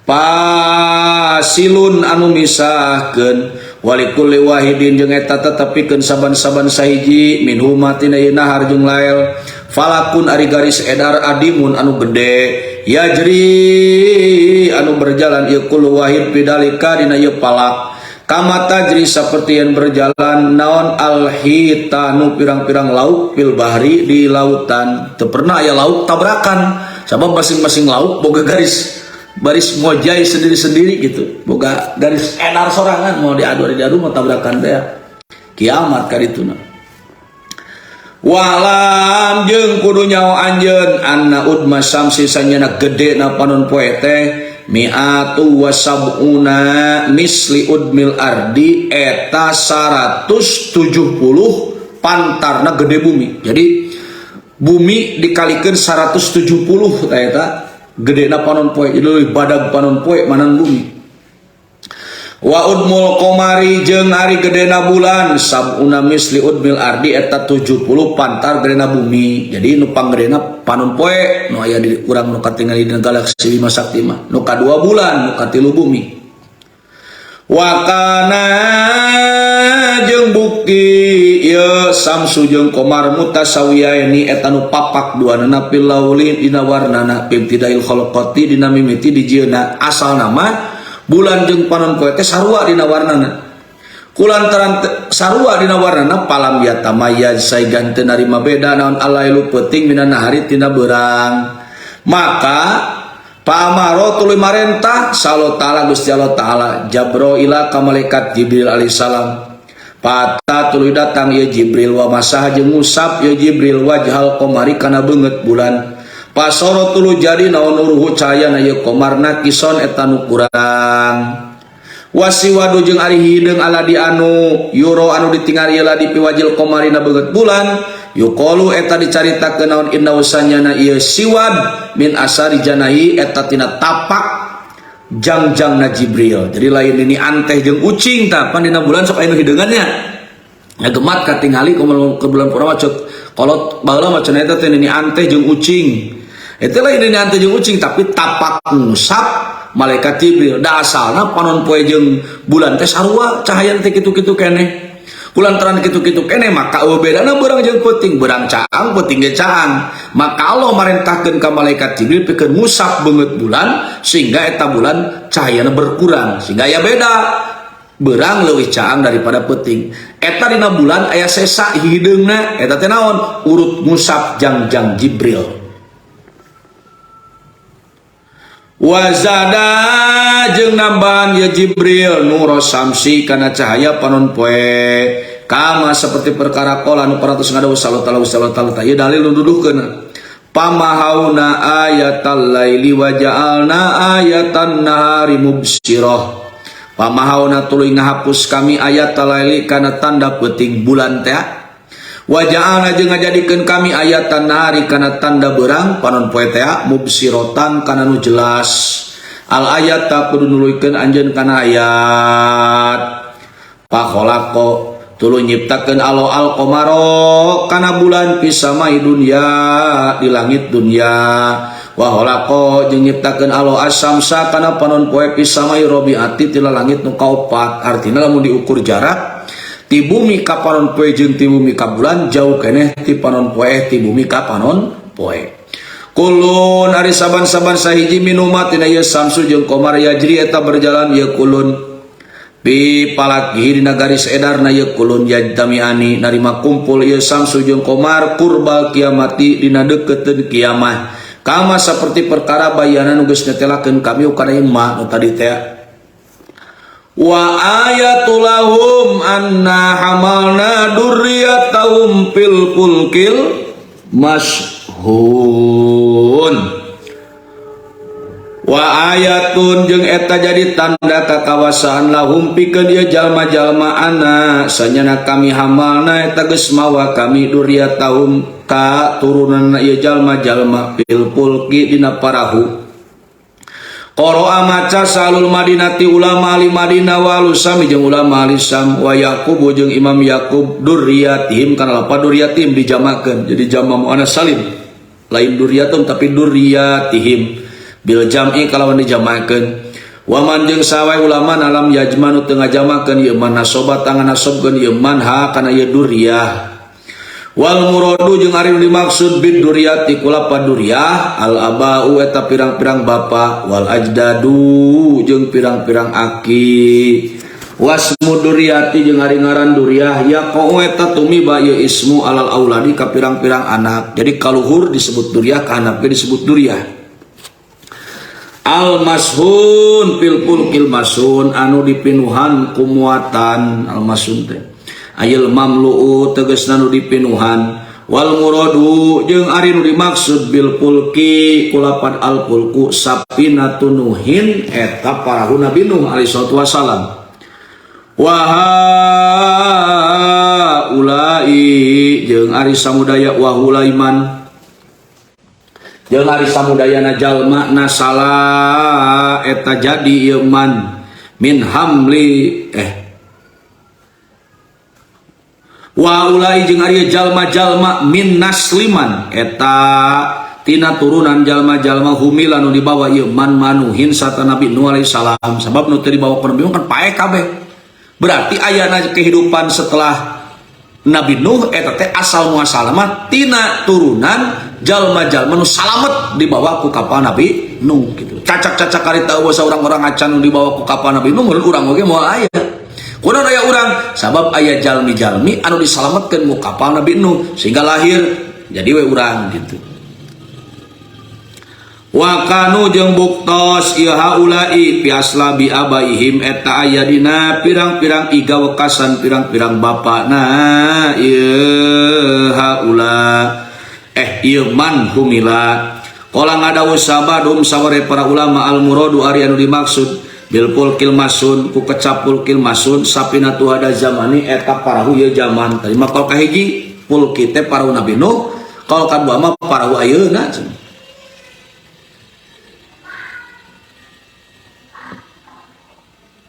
pasilun anu misahkeun. Walikulli wahidin jeung eta tetepikeun saban-saban sahiji minhuma tina ieu nahar jeung lail falakun ari garis edar adimun anu gede. Yajri anu berjalan ieu kullu wahid bidalika dina ieu palak kama tajri saperti yang berjalan naon alhitanu pirang-pirang lauk fil bahri di lautan. Teu pernah aya lauk tabrakan sabab masing-masing lauk boga garis baris ngojai sendiri-sendiri gitu, boga garis edar sorangan, mau diadu diadu mau tabrakan teh kiamat kadituna. Walam jeung kudu nyaho anjeun anna udma samsi sanyana gede na panon poe teh mi'atu wasabuna misli udmil ardi eta 170 pantarna gede bumi. Jadi bumi dikalikeun 170 tah eta gedena panon poe, jadi leuwih badag panon poe manan bumi. Wa udmul qamari jeung ari gedena bulan sabuna misli udmil ardi eta 70 pantar gedena bumi. Jadi nu panggedena panon poe nu aya di urang nu katingali dina galaksi Bima Sakti mah, nu kadua bulan, nu katilu bumi. Wa kana jeung bukti ieu samsu jeung qamar mutasawiyaini eta nu papak duanana fil lauli dina warnana fibtidail khalqati dina mimiti dijieunna. Asal nama bulan jeung panon poe teh sarua dina warnana, kulantaran sarua dina warnana palam yatamayaz saigan teu narima beda naon alailu peuting minan nahari tina beurang. Maka pamaro tuluy marentah sallallahu ta'ala Gusti Allah ta'ala Jabroila ka malaikat Jibril alaihissalam. Pata tuluy datang ieu Jibril wa masah jeung ngusap ieu Jibril wajhal qamari kana beungeut bulan. Pasoro tuluy jadi naon nuruhu cahayana ieu qamar kison eta nu kurang. Wasiwadu jeung ari hideung aladi anu yuro anu ditingali ieu ladi piwajil qamari na beungeut bulan yuqalu eta dicaritakeun naon inna usanyana ieu siwad min asari janahi eta tina tapak jangjangna Jibril. Jadi lain ini anteh jeung ucing tah pan dina bulan sok aya nu hideungannya. Ngagemat katingali ke bulan purnama cek kolot baheula mah cenah eta teh nini anteh jeung ucing. Eta lain nini anteh jeung ucing tapi tapak ngusap malaikat Jibril. Da asalna panon poe jeung bulan teh sarua cahayana teh kitu-kitu keneh. Kulantaran kitu-kitu keneh maka eueuh bedana beurang jeung peuting, beurang caang peuting ge caang. Maka Allah marentahkeun ka malaikat Jibril pikeun ngusap beungeut bulan sehingga eta bulan cahayana berkurang sehingga aya beda. Beurang leuwih caang daripada peuting. Eta dina bulan aya sesa hideungna eta teh naon? Urut ngusap jangjang Jibril. Wazada jeung nambahan ya Jibril nuro samsi kana cahaya panon poe kama seperti perkara qala nu paratus ngadawuh sallallahu alaihi wasallam. Ieu dalil nu nuduhkeun pamahauna ayatal laili wa ja'alna ayatan nahari mubsirah. Pamahauna tuluy ngahapus kami ayatal laili kana tanda peuting bulan teh. Wa ja'alna jeung ngajadikeun kami ayatan nahari kana tanda beurang panon poe teh mubsirotan kana nu jelas. Al ayat ta kudu nuluykeun anjeun kana ayat. Pakhalaqa tuluy nyiptakeun Allah al qamara kana bulan pisamai dunya di langit dunya. Wa khalaqa jeung nyiptakeun Allah asamsa kana panon poe pisamai robiati ti langit nu kaopat. Artina lamun diukur jarak ti bumi ka panon poe jeung ti bumi ka bulan jauh keneh ti panon poe ti bumi ka panon poe. Kulun ari saban-saban sahiji minuma tina ieu samsu jeung qamar yajri eta berjalan ieu kulun bi palakihi dina garis edarna ieu kulun yajtamiani narima kumpul ieu samsu jeung qamar qurbal kiamati dina deukeutkeun kiamah kama saperti perkara bayana nu geus netelakeun kami kana ieu mah nu tadi teh. Wa ayatul lahum anna hamalna durriyatahum fil fulkil mashhun. Wa ayatun jeung eta jadi tanda kakawasaan lahum pikeun ieu jalma-jalma ana sanyana kami hamalna eta geus mawa kami durriyatahum ka turunanna ieu jalma-jalma fil fulki dina parahu. Qara'a maca salul Madinati ulama ahli Madinah wa lusami jeung ulama ahli Sam wa Yaqub jeung Imam Yaqub durriyatihim kana lapad durriyatihim dijamakeun jadi jama muannas salim lain durriyatum tapi durriyatihim bil jam'i kalawan dijamakeun. Wa man jeung sawae ulama alam yajmanu teu ngajamakeun ieu man nasoba tangan nasobkeun ieu man ha kana ieu durriyah. Wal muradu jeung ari nu dimaksud bid duriyati kulapa duriyah al abau eta pirang-pirang bapa wal ajdadu jeung pirang-pirang aki. Wasmu duriyati jeung ari ngaran duriyah yaqau eta tumiba ieu ismu alal auladi ka pirang-pirang anak. Jadi kaluhur disebut duriyah, ka anak ge disebut duriyah. Al mashun fil fulkil masun anu dipinuhan ku muatan al masun teh ayil mamlu'u tegasna nu dipinuhan. Wal muradu jeung ari nu dimaksud bil fulki kulapan al fulku sapinatu nuhin eta parahu Nabi Nuh alaihi salatu wasalam. Wa haulai jeung ari samudaya wa hulaiman jeung ari samudayana jalma nasala eta jadi ieu man min hamli wa ulai jeung ari jalma-jalma min nasliman eta tina turunan jalma-jalma humila nu dibawa ieu man manuhin sarta Nabi Nuh alaihi salam. Sabab nu teu dibawa ku Nabi Nuh kan paeh kabeh. Berarti ayana kehidupan setelah Nabi Nuh eta teh asal muasal mah tina turunan jalma-jalma nu salamet dibawa ku kapal Nabi Nuh gitu. Cacak-cacak karita eueuh saurang-urang acan nu dibawa ku kapal Nabi Nuh mun urang oge moal aya. Kunaon aya urang? Sabab aya jalmi-jalmi anu disalametkeun ku kapal Nabi Nuh sehingga lahir jadi we urang gitu. Wa kanu jeung buktos ieu haulai piaslabi abaihim eta aya dina pirang-pirang iga wekasan pirang-pirang bapana ieu haula ieu man humila. Qala ngadawuh sabadum saware para ulama al muradu ari anu dimaksud bil fulkil masun ku kecap fulkil masun sapinatu hada zamani eta parahu ieu zaman. Tadi mah kaul kahiji fulki teh parahu Nabi Nuh, kaul kadua mah parahu ayeuna.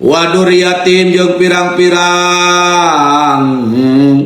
Wa duriyatin jeung pirang-pirang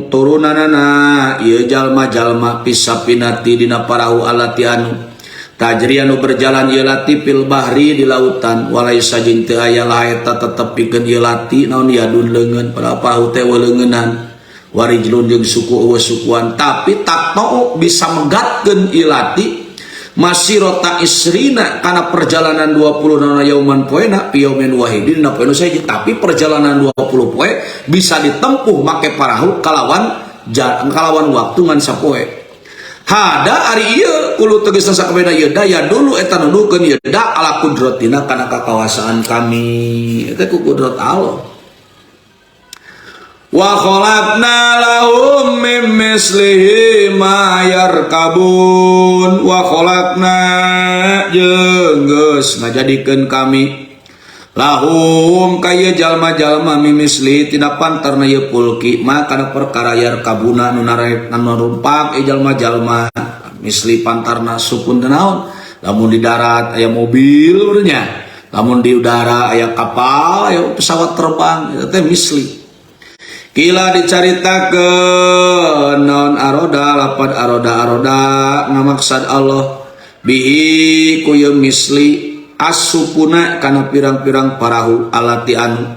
turunanana ieu jalma-jalma pisapinati dina parahu alati anu tajri anu berjalan ieu lati fil bahri di lautan walaisa jeung teu aya lah eta tetep pikeun ieu lati naon yadun leungeun padahal parahu teh leungeunnan warijlun jeung suku eueuh sukuan tapi takto bisa megatkeun ieu lati masirota isrina kana perjalanan 20 nana yauman poena piyaumin wahidin na poena saja tapi perjalanan 20 poe bisa ditempuh make parahu kalawan kalawan waktu ngan sapoe. Hada ari ieu kulo tegasna sakabehna ieu daya dulu eta nuduhkeun ieu da ala kudratina kana kakawasaan kami eta ku kudrat Allah. Wa khalaqna lahum min mislihi ma yarkabun wa khalaqna jeung geus ngajadikeun kami lahum ka ieu jalma-jalma mimisli tina pantarna ieu pulki ma kana perkara yarkabuna nu narek nu numpak ieu jalma-jalma misli pantarna supun teh naon lamun di darat aya mobil nya lamun di udara aya kapal aya pesawat terbang eta teh misli. Kila dicaritakeun naon aroda lapad aroda-aroda ngamaksad Allah bihi ku ieu misli asupuna kana pirang-pirang parahu alati anu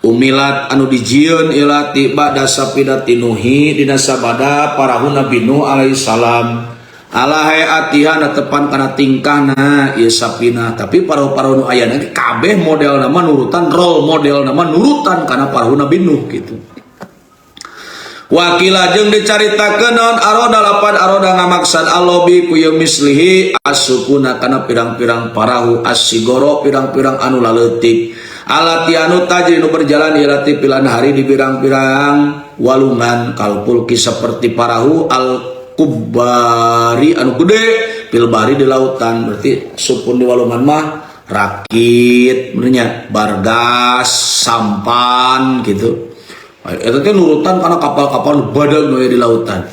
umilat anu dijieun ilati ba'da sapidati Nuhi dina sabada parahu Nabi Nuh alaihi salam ala hayatiha na tepan kana tingkahna ieu sapina tapi parahu-parahu nu ayana ge kabeh model nama nurutan role model nama nurutan kana parahu Nabi Nuh gitu. Wakila jeung dicaritakeun naon aroda lapan aroda ngamaksad Allah bi ku ieu mislihi asukuna kana pirang-pirang parahu asigoro pirang-pirang anu laleutik alati anu tajri nu berjalan ieu lati pilan hari di pirang-pirang walungan kalpulki seperti parahu al kubari anu gede pil bahri di lautan berarti supun di walungan mah rakit benernya bargas sampan gitu. Eta teh nurutan kana kapal-kapal badag nu aya di lautan.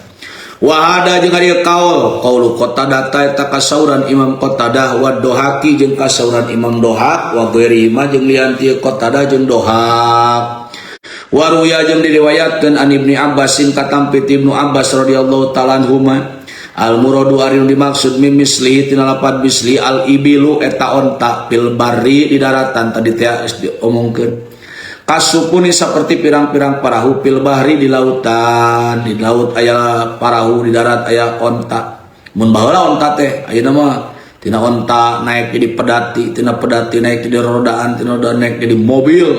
Wahada jeung ari kaul, kaulu Qatadah eta kasauran Imam Qatadah wa Dohaki jeung kasauran Imam Dohak wa ghairihi jeung lian ti Qatadah jeung Dohak. Waruya jeung diriwayatkeun an Ibni Abbasin katampi ti Ibnu Abbas radhiyallahu ta'ala anhuma al muradu ari nu dimaksud mimislihi tina lapad misli al ibilu eta onta fil barri di daratan tadi teh geus diomongkeun. Kasupuni seperti pirang-pirang parahu fil bahri di lautan, di laut aya parahu, di darat aya onta. Mun baheula onta teh ayeuna mah tina onta naik jadi pedati, tina pedati naik jadi rodaan, tina rodaan naik jadi mobil.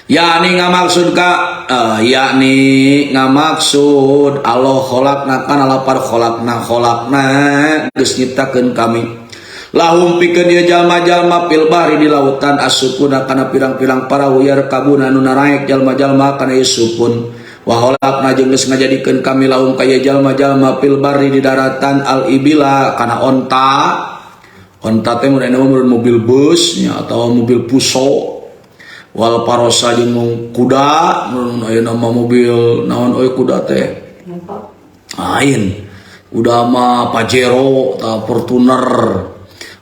Yakni ngamaksud ka yakni ngamaksud Allah kholaqna kana lapar kholaqna kholaqna geus nyiptakeun kami. Lahum pikeun ieu jalma-jalma fil bahri di lautan asupuna kana pirang-pirang parahu yarkabuna nu naraek jalma-jalma kana ieu supun. Wa khalaqna jeung geus ngajadikeun kami lahum ka ieu jalma-jalma fil barri di daratan al ibila kana onta. Onta teh mun aya mobil bus nya atawa mobil puso. Wal parosa jeung kuda mun aya nama mobil naon euy kuda teh. Lain. Kuda mah Pajero ta Fortuner.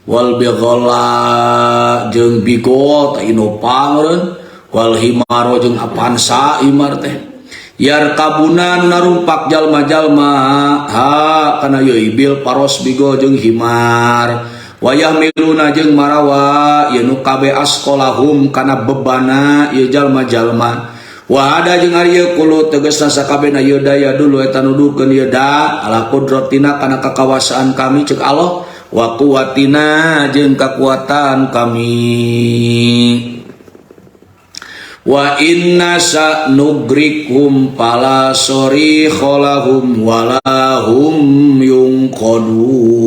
Wal bighala jeung Bigo ta Innova meureun, wal himaro jeung Avanza himar teh. Yarkabuna nu narumpak jalma-jalma ha kana ieu ibil paros bigo jeung himar. Wayahmiluna jeung marawa ieu nu kabeh asqalahum kana bebana ieu jalma-jalma. Wa hada jeung ari ieu kulu tegasna sakabehna ieu daya dulu eta nuduhkeun ieu da ala qudratina kana kakawasaan kami ceuk Allah wa quwwatina jeung kakuatan kami. Wa inna sanugrikum fala sarikhalahum walahum yungqadun.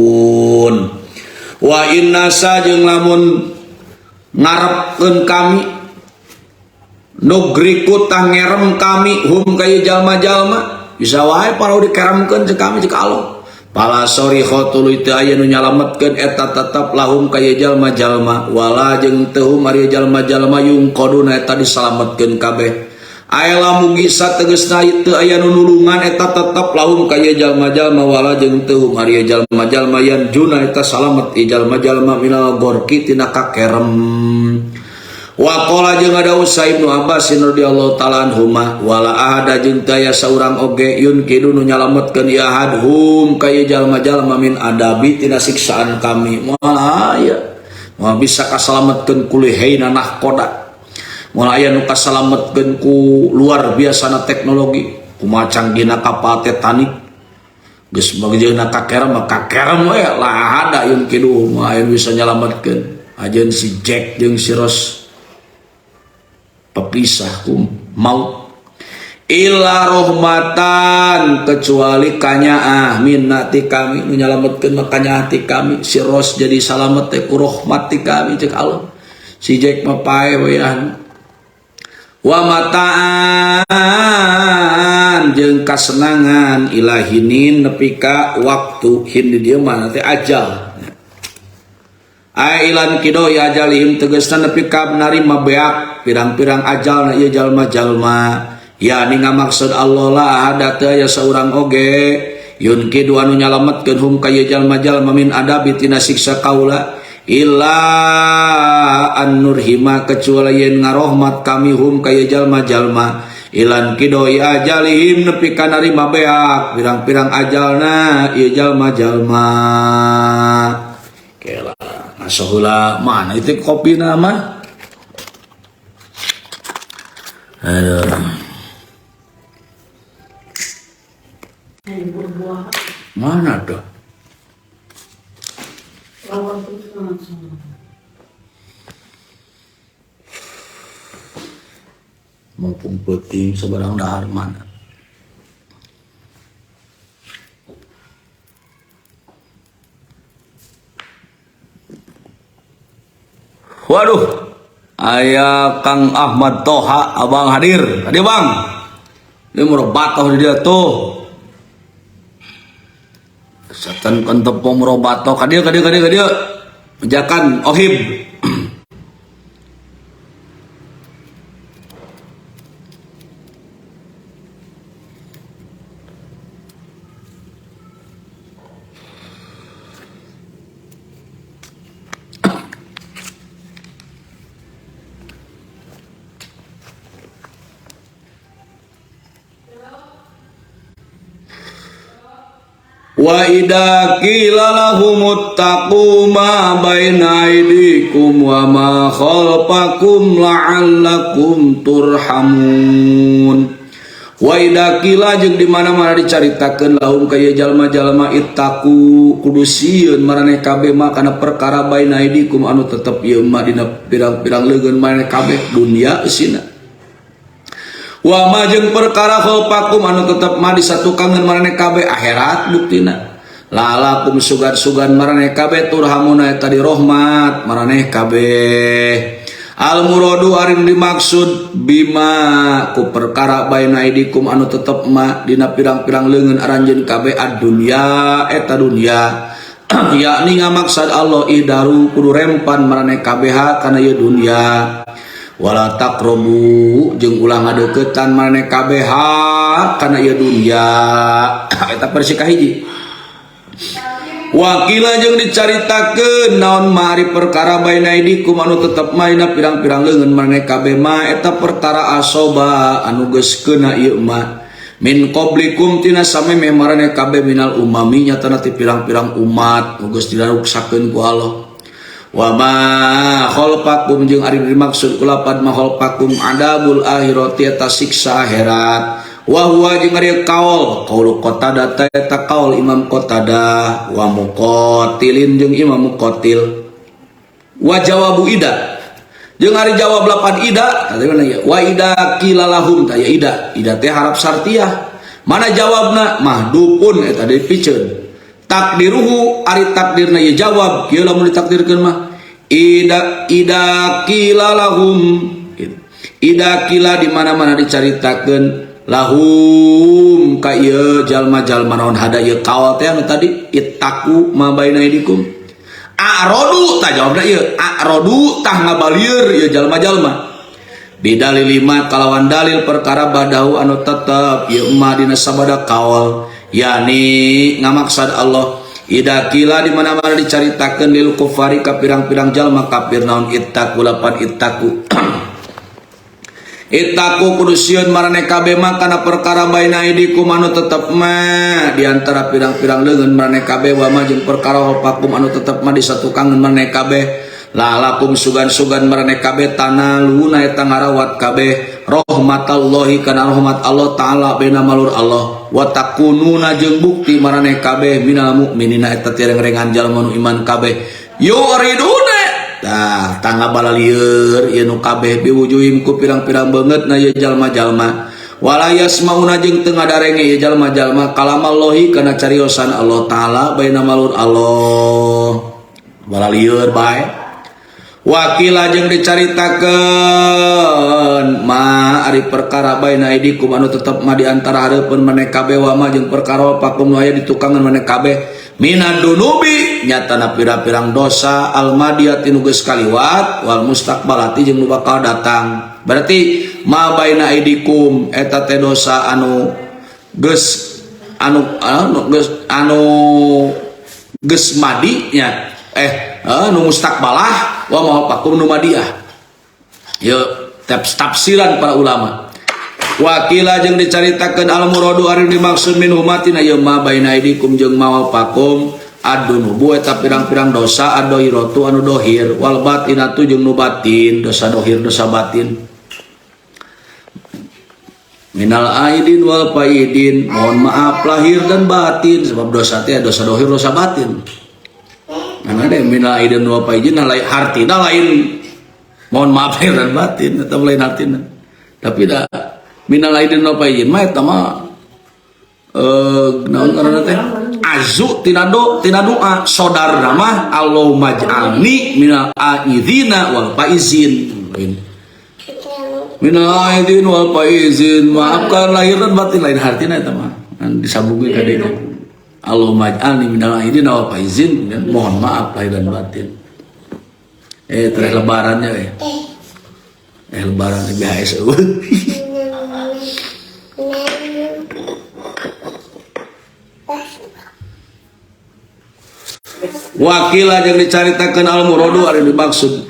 Wa inna sa jeung lamun ngarepkeun kami nugriku tah ngerem kami hum ka ieu jalma-jalma bisa wae parau dikeremkeun ceuk kami ceuk Allah. Pala sorikho tuluy teu aya nu nyalametkeun eta tetep lahum ka ieu jalma-jalma wala jeung teu hum ari jalma-jalma yungqaduna eta disalametkeun kabeh. Aya lamun gisa tegasna teu aya nu nulungan eta tetep lahum ka ieu jalma-jalma wala jeung teu hum ari jalma-jalma yan juna eta salamet ieu jalma-jalma minal gorki tina kakerem. Wa qala jeung ada Usa Ibnu Abbas radhiyallahu ta'ala anhuma wala ahada jeung teu aya saurang oge yunkidu nu nyalametkeun ieu ahad hum ka ieu jalma-jalma min adabi tina siksaan kami. Moal aya moal bisa kasalametkeun ku liheina nahkoda, moal aya nu kasalametkeun ku luar biasana teknologi kumaha canggihna kapal Titanic geus bageuna kakerem mah kakerem we la ahada yunkidu moal aya nu bisa nyalametkeun. Ajeun si Jack jeung si Rose pepisah ku maut illa rahmatan kecuali kanyaah minna ti kami nu nyalametkeun mah kanyaah ti kami. Si Ros jadi salamet teh ku rahmat ti kami ceuk Allah. Si Jack mah pae wean wa mataan jeung kasenangan ilahinin nepi ka waktu hin di dieu mah teh ajal. Ai ilan kido ya ajalihim tegasna nepi ka narima beak pirang-pirang ajalna ieu jalma-jalma. Ya ni ngamaksud Allah la ahada teu aya saurang oge yunkidu anu nyalametkeun hum ka ieu jalma-jalma min adabi tina siksa kaula illa an nurhima kecuali yen ngarohmat kami hum ka ieu jalma-jalma ilan kido ya ajalihim nepi ka narima beak pirang-pirang ajalna ieu jalma-jalma. Kela ngasohula mana itu kopi nama? Aduh. Mana tuh? Mumpung peuting sebarang dahar mana? Waduh, ayah Kang Ahmad Toha, abang hadir. Hadir bang. Ini merobatoh di dia tuh. Setan kentepong merobatoh. Hadir, hadir, hadir, hadir. Menjakan ohib. Wa idza qila lahumuttaqu ma baina aydikum wa ma khalfakum la'allakum turhamun. Wa idza qila jeung di mana-mana dicaritakeun lahum ka ieu jalma-jalma ittaqu kudu sieun maraneh kabeh ma kana perkara baina aydikum anu tetep ieu ma dina pirang-pirang leungeun maraneh kabeh dunia eusina. Wa ma jeung perkara khalfakum anu tetep ma disatukangeun maraneh kabeh akhirat buktina. Lalakum sugan-sugan maraneh kabeh turhamuna eta dirohmat maraneh kabeh. Al muradu ari dimaksud bima ku perkara baina aidikum anu tetep ma dina pirang-pirang leungeun aranjeun kabeh ad-dunya eta dunya. Yakni ngamaksad Allah idaru kudu rempan maraneh kabeh kana ieu dunya. Wala taqrabu jeung ulah ngadeuketan maraneh kabeh kana ieu dunya. Eta versi kahiji. Wakila jeung dicaritakeun naon mari perkara baina aidikum anu tetep maina pirang-pirang leungeun maraneh kabeh ma eta perkara asoba anu geus keuna ieu ma min qablikum tina samemeh maraneh kabeh minal umami nyatana ti pirang-pirang umat nu geus diruksakeun ku Allah. Wa ma khalaqakum jeung ari dimaksud kulapan ma khalaqakum adabul akhirati eta siksa akhirat. Wa huwa jeung ari kaul kaul Qatadah eta kaul Imam Qatadah wa Muqatilin jeung Imam Muqatil. Wa jawabu ida jeung ari jawab lapan ida tadi mana ya wa ida qila lahum ta ya ida ida teh harap sartiah mana jawabna mahdupun eta dipiceun takdiruhu ari takdirna ye jawab kieu lamun ditakdirkeun mah ida ida qila lahum ida qila di mana-mana dicaritakeun lahum ka ieu jalma-jalma naon hada ieu kaol teh anu tadi ittaqu ma baina aidikum a'radu tah jawabna ieu a'radu tah ngabalieur ieu jalma-jalma bidalil lima kalawan dalil perkara badahu anu tetep ieu ma dina sabada kaol yani ngamaksad Allah ida qila di mana-mana dicaritakeun lil kufari ka pirang-pirang jalma kafir naon ittaqu lapan ittaqu ittaqu kudu sieun maraneh kabeh ma kana perkara baina aidikum anu tetep ma di antara pirang-pirang leungeun maraneh kabeh wa ma jeung perkara khalfakum anu tetep ma disatukangeun maraneh kabeh lalakum sugan-sugan maraneh kabeh tanaluna eta ngarawat kabeh rahmatallahi kana rahmat Allah taala bena malur Allah wa takununa jeung bukti maraneh kabeh minal mukminina eta tireng-rengan jalma nu iman kabeh yuriduna tah tangga balalieur ieu nu kabeh biwujuhim ku pirang-pirang beungeutna ieu jalma-jalma wala yasmauna jeung teu ngadarenge ieu jalma-jalma kalamallahi kana cariosan Allah taala baina malur Allah balalieur bae. Wakila jeung dicaritakeun ma ari perkara baina aidikum anu tetep ma di antara hareupeun maneh kabeh wa ma jeung perkara pakum nu aya di tukangan maneh kabeh minad dunubi nyatana pira-pirang dosa almadiyati nu geus kaliwat wal mustaqbalati jeung nu bakal datang. Berarti ma baina aidikum eta teh dosa anu geus anu anu geus anu geus madi nya nu mustaqbalah wa ma pakum nu madiah. Ieu tafsiran para ulama. Wakila jeung dicaritakeun al muradu ari dimaksud min umatina ieu ma baina aidikum jeung ma pakum adunubu eta pirang-pirang dosa adoiratu anu dohir wal batinatu jeung nu batin dosa dohir dosa batin minal aidin wal faidin mohon maaf lahir dan batin sebab dosa teh dosa dohir dosa batin. Karena ada minal aidin wal faidin lain hartina lain mohon maaf lahir dan batin atau lain hartina tapi dah minal aidin wal faidin mah eta mah naon ngaranna teh azu tina do tina doa sodarna mah Allahumma ij'alni minal aidina wal faizin minal aidin wal faizin maafkan lahir dan batin lain hartina eta mah kan disambungkeun ka dinya Allahumma ij'alni minal aidina wal faizin mohon maaf lahir dan batin. Terus lebarannya lebaran BHS eueuh. Wakila jeung dicaritakeun al muradu ari dimaksud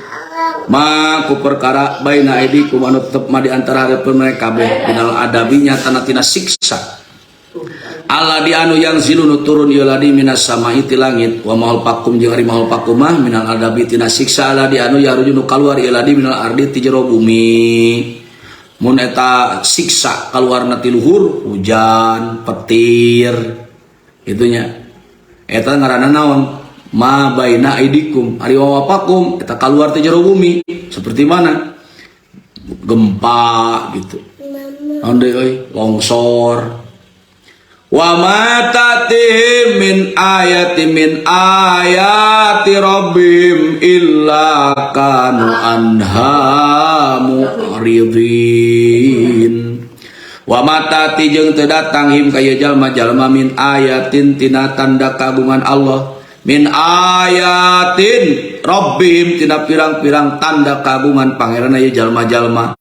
ma ku perkara baina aidikum anu tetep ma di antara hareupeun mereka kabeh minal adabi nyatana tina siksa Alladzi anu yanzilu nu turun ieu ladzi minas samai ti langit wa mahal pakum jeung ari mahal pakum mah minal adabi tina siksa alladzi anu yaruju nu kaluar ieu ladzi minal ardi ti jero bumi. Mun eta siksa kaluarna ti luhur hujan petir itunya eta ngaranna naon ma baina aidikum ari wa pakum eta kaluar ti jero bumi seperti mana gempa gitu naon deui euy longsor. Wa ma tatihim min ayati min ayati rabbihim illa kanu anha mu'ridin. Wa ma tati jeung teu datang him ka ieu jalma-jalma min ayatin tina tanda kagungan Allah min ayatin rabbihim tina pirang-pirang tanda kagungan pangeran ieu jalma-jalma.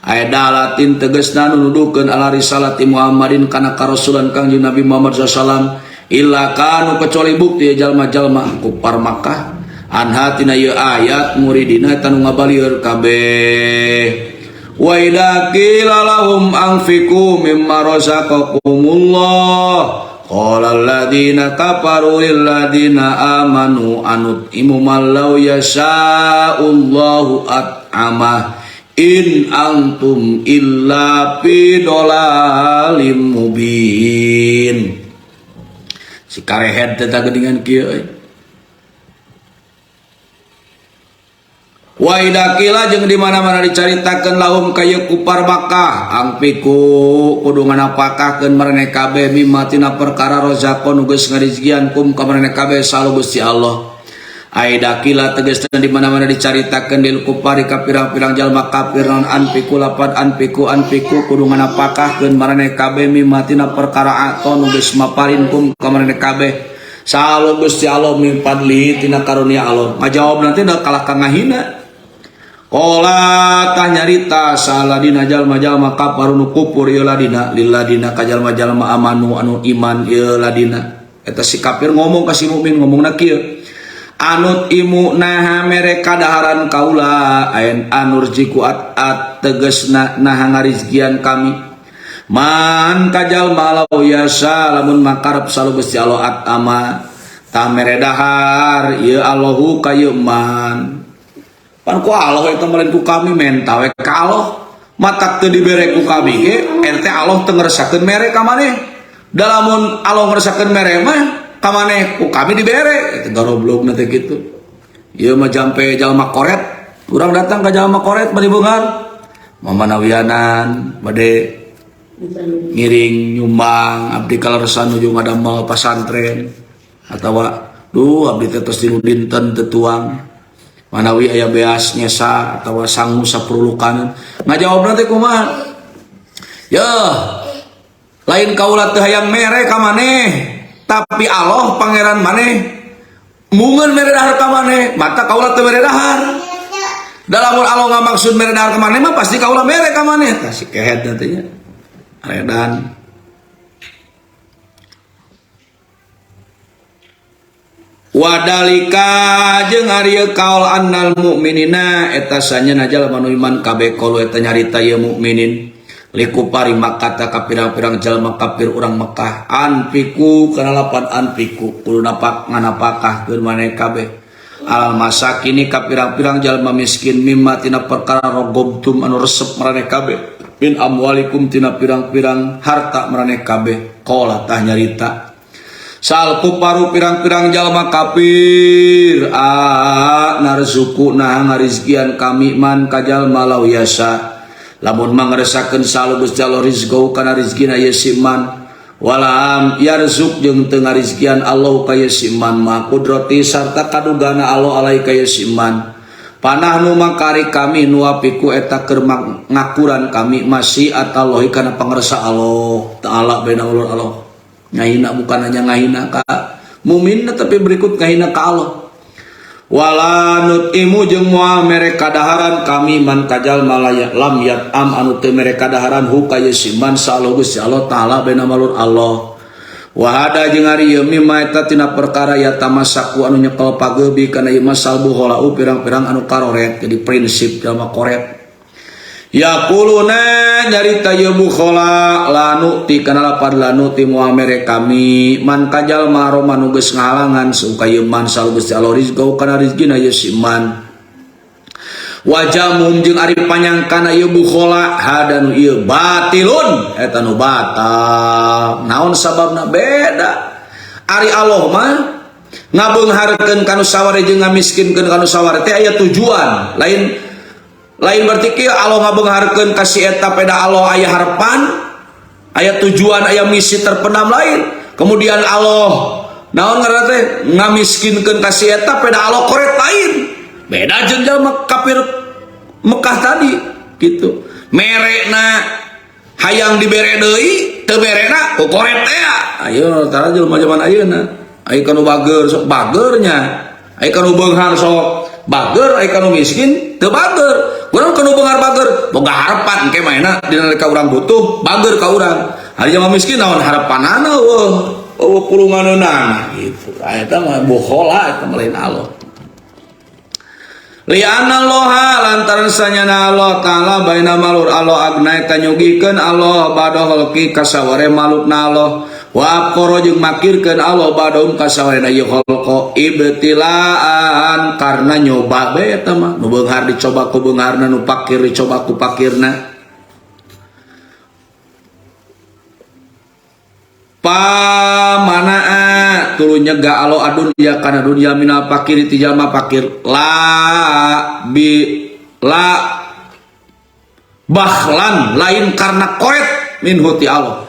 Aya dalatin tegasna nu nuduhkeun ala risalati Muhammadin kana karasulan Kangjeng Nabi Muhammad sallallahu alaihi wasallam illa kanu kecuali bukti jalma-jalma kupar Makkah anha tina ieu ayat muridina eta nu ngabalieur kabeh. Wa idza qila lahum anfiqu mimma razaqakumullah qala alladziina kafaru lil ladzina amanu anut'imu man law yasha'ullahu at'amah in antum illa fi dhalalim mubin. Si karehed teh geuningan kieu euy. Wa idza qila jeung di mana-mana dicaritakeun lahum ka ieu kupar Makkah angpiku kudu nganapakahkeun maraneh kabeh mimma tina perkara rozaqon nu geus ngarizkian kum ka maraneh kabeh salu Gusti Allah. Aida kila tegasna di mana-mana dicaritakeun lil kupari ka pirang-pirang jalma kafir naon anfiku lapad anfiku anfiku kudu nganapakahkeun maraneh kabeh mimma tina perkara aton nu geus maparin kum ka maraneh kabeh salu Gusti Allah min fadli tina karunia Allah. Ngajawab nanti da kalah ka ngahina. Qala tah nyarita saladina jalma-jalma kafir nu kufur ieu ladina lil ladina ka jalma-jalma amanu anu iman ieu ladina. Eta si kafir ngomong ka si mukmin ngomongna kieu. Anut imu naha mereka daharan kaula ayen anurjiku at at tegesna naha ngarizkian kami man kajal malau yasa lamun makarep salu Gusti Allah at ama tah mere dahar ieu Allahu ka ieu man pan ku Allah eta mah ku kami menta we ka Allah matak teu dibere ku kami ge ente Allah teu ngresakeun mere ka maneh da lamun Allah ngresakeun mere mah ka maneh ku kami dibere eta garoblogna teh kitu. Ieu mah jampe jalma koret urang datang ka jalma koret bari beunghar mamanawianan bade ngiring nyumbang abdi kaleresan nuju ngadamel pasantren atawa duh abdi teh tos tilu dinten teu tuang manawi aya beas nyesa atawa sangu saperlukan ngajawabna teh kumaha yeuh lain kaula teu hayang mere ka maneh tapi Allah pangeran maneh mungeun mere dahar ka maneh mata kaula teu mere dahar da lamun Allah ngamaksud mere dahar ka maneh mah pasti kaula mere ka maneh tah si kehed teh nya redan. Wadalika jeung ari kaul annal mukminina eta sanyana jalma nu iman kabeh kaul eta nyarita ieu mukminin likupari makata ka pirang-pirang jalma kafir urang Mekah anfiku kana lapan anfiku kudu napak nganapakahkeun maneh kabeh alal masakini ka pirang-pirang jalma miskin mimma tina perkara rogobtum anu resep maraneh kabeh min amwalikum tina pirang-pirang harta maraneh kabeh qala tah nyarita sal kuparu pirang-pirang jalma kafir a narzuku nah ngarizkian kami man ka jalma law yasa lamun mangresakeun salu Gusti Allah rizqau kana rizkina ye si man walam yarzuk jeung teu ngarizkian Allah ka ye si man ma kudrati sarta kadugana Allah alai ka ye si man panahnu makari kami nuapiku eta keur ngakuran kami masih atallahi kana pangersa Allah taala baina ulur Allah ngahina bukan hanya ngahina ka mukmin tapi berikut ngahina ka Allah wala nutimu jeung moal mere kadaharan kami man kajal malaya lam yat am anu teu mere kadaharan hu ka ye si man salu Gusti Allah taala baina malur Allah wa hada jeung ari ieu mimma eta tina perkara ya tamasaku anu nyekel pageubi kana ieu masal buholau pirang-pirang anu karoret jadi prinsip jalma koret. Yaquluna nyarita ye bukhola lanu ti kana lapad lanu ti moal mere kami man kajal maroma nu geus ngahalangan suka ye man sal Gusti Allah rizqau kana rizkina ye si man wajamum jeung ari panyangkana ieu bukhola hadanu ieu batilun eta nu batal naon sababna beda ari Allah mah ngabeungharkeun ka nu saware jeung ngamiskinkeun ka nu saware teh aya tujuan lain lain berarti kieu Allah ngabeungharkeun ka si eta peda Allah aya harapan aya tujuan aya misi terpendam lain kemudian Allah naon ngaranna teh ngamiskinkeun ka si eta peda Allah koret lain beda jeung jalma kafir Mekah tadi gitu merekna hayang dibere deui teu berena ku koret teh ayo tara jelema zaman ayeuna aya kanu bager sok bagernya aya kanu beunghar sok bager aya kanu miskin teu bager urang kanu beunghar bager boga harapan engke maena dina ka urang butuh bager ka urang ari jelema miskin naon harapanana eueuh eueuh pulunganeunana gitu eta mah bukhola eta mah lain Allah. Lianna Allah lantaran sanyana Allah ta'ala baina malur Allah agna eta nyugihkeun Allah bado khalqi kasaware malukna Allah wa aqara jeung makirkeun Allah badum kasawarena ieu khalqa ibtilaan karena nyoba bae eta mah nu beunghar dicoba ku beungharna nu pakir dicoba ku pakirna pamanaa tuluy nyegah Allah adunya kana dunya minal fakir ti jalma fakir la bi la bakhlan lain karena koret minhu ti Allah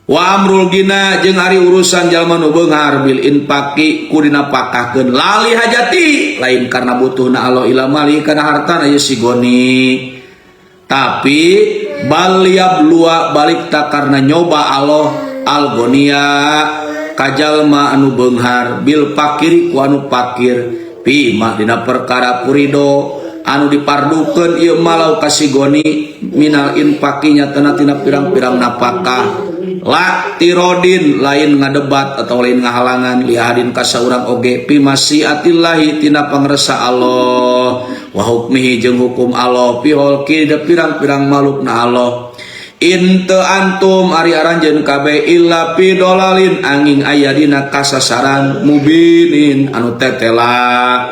wa amrul gina jeung ari urusan jalma nu beunghar bil infaqi ku dinapakahkeun lali hajati lain karena butuhna Allah ila mali kana hartana ieu si goni tapi bal yablua balik tak karena nyoba Allah algonia kajalma anu beunghar bil fakiri ku anu fakir pima dina perkara purido anu dipardukeun ieu malau kasigoni minal infaqi nyatana tina pirang-pirang napakah la tirodin lain ngadebat atau lain ngahalangan liahadin ka saurang oge pi masiatillahi tina pangresa Allah wa hukmihi jeung hukum Allah pi holki da pirang-pirang malukna Allah inte antum ari aranjeun kabeh illa fi dolalin angin aya dina kasasaran mubinin anu tetela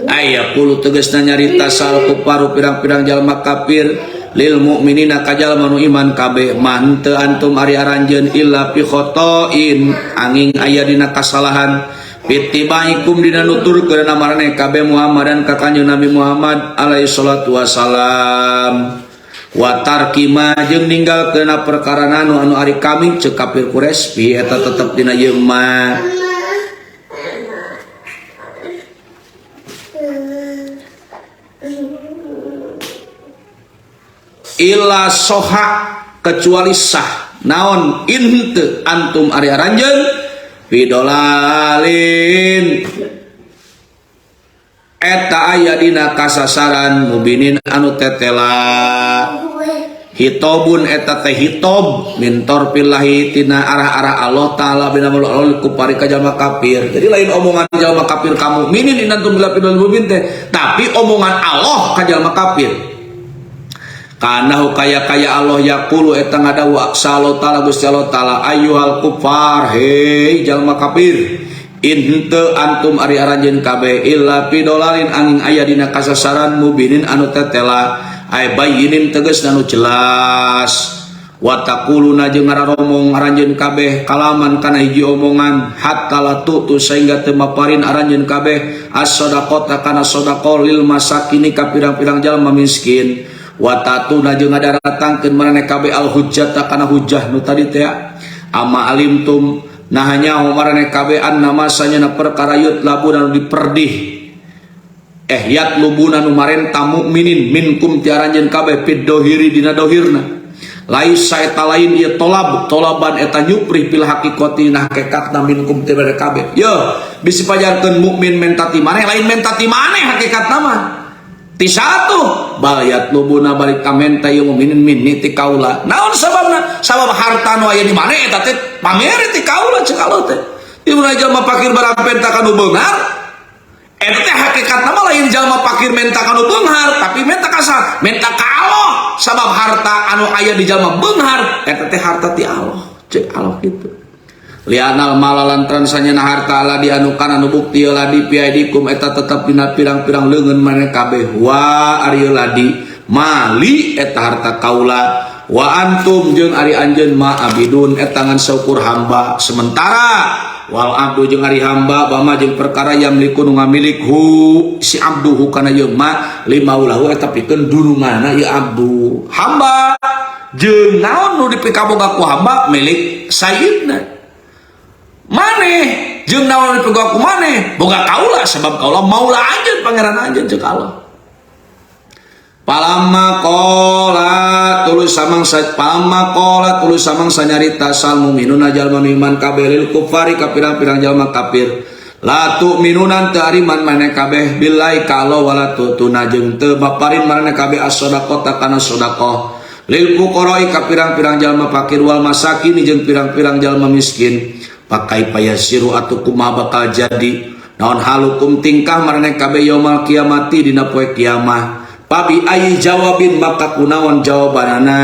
aya puluh tegasna nyarita sal kuparu pirang-pirang jalma kafir lil mukminina ka jalma nu iman kabeh man teu antum ari aranjeun illa fi khotoin angin aya dina kasalahan bitibaikum dina nuturkeun maraneh kabeh Muhammadan ka kanjeng Nabi Muhammad alaihi salatu wasalam wa tarkima jeung ninggalkeun perkara anu anu ari kami ceuk kafir Quraisy bi eta tetep dina ieu mah illa soha kecuali sah naon inte antum ari aranjeun fidolalin eta aya dina kasasaran mubinin anu tetela hitobun eta teh hitob min torfillahi tina arah-arah Allah taala bina mulul kupari ka jalma kafir. Jadi lain omongan jalma kafir ka mukminin inantum bila fidol mubin teh, tapi omongan Allah ka jalma kafir. Kanahu kaya-kaya Allah yaqulu eta ngadawu Allah taala Gusti Allah taala ayyuhal kufar hei jalma kafir in henteu antum ari aranjeun kabeh illa fi dolalin angin aya dina kasasaran mubinin anu tetela ay bayinin tegasna nu jelas wa taquluna jeung ngararomong aranjeun kabeh kalaman kana hiji omongan hatta la tutu sehingga teu maparin aranjeun kabeh as-sadaqata kana sedekah lil masakini ka pirang-pirang jalma miskin wa tatuna jeung ngadaratangkeun maraneh kabeh al hujjata kana hujjah nu tadi teh ama alimtum nah hanya maraneh kabeh annama sanyana perkara yutlabuna nu diperdih yatlubuna nu marenta mukminin minkum ti aranjeun kabeh fid dohiri dina dohirna laisa eta lain ieu tolab tolaban eta nyuprih fil haqiqati na hakikatna minkum ti maraneh kabeh ye bisi pajarkeun mukmin menta ti maneh lain menta ti maneh hakikatna mah ti satu bal yatlubuna balik kamenta ieu mukminin minni ti kaula naon sababna sabab harta nu aya di maneh eta teh pamere ti kaula ceuk Allah teh ieu mun jalma fakir barang menta ka nu beunghar eta teh hakikatna mah lain jalma fakir menta ka nu beunghar tapi menta ka saha harta, minta ka Allah sabab harta anu aya di jalma beunghar eta teh harta ti Allah. Cek Allah kitu. Lianal mala lantaran sanyana harta ala dianukan anu bukti ladi piaidikum eta tetep dina pirang-pirang leungeun maneh kabeh wa ari ladi mali eta harta kaula wa antum jeung ari anjeun ma abidun eta ngan saukur hamba sementara wal abdu jeung ari hamba bama jeung perkara yamliku nu ngamilik hu si abdu hu kana ieu ma limaulahu eta pikeun dununganna ieu abdu hamba jeung naon nu dipikaboga ku hamba milik sayyidna maneh jeung naon dipegang ku maneh boga kaula sebab kaula maula anjeun pangeran anjeun ceuk Allah. Palama qala tuluy samangsa palama qala tuluy samangsa nyarita sal mu'minuna jalma nu iman kabeh lil kufari ka pirang-pirang jalma kafir la tu'minuna teu ariman maneh kabeh billahi ka Allah wala tu'tuna jeung teu baparin maneh kabeh as-sadaqata kana sedekah lil fuqara'i ka pirang-pirang jalma fakir wal masakin jeung pirang-pirang jalma miskin pakai payasiru atuh kumaha bakal jadi naon halukum tingkah maraneh kabeh yaumul kiamati dina poe kiamah pabi ayi jawabin maka kunaon jawabanana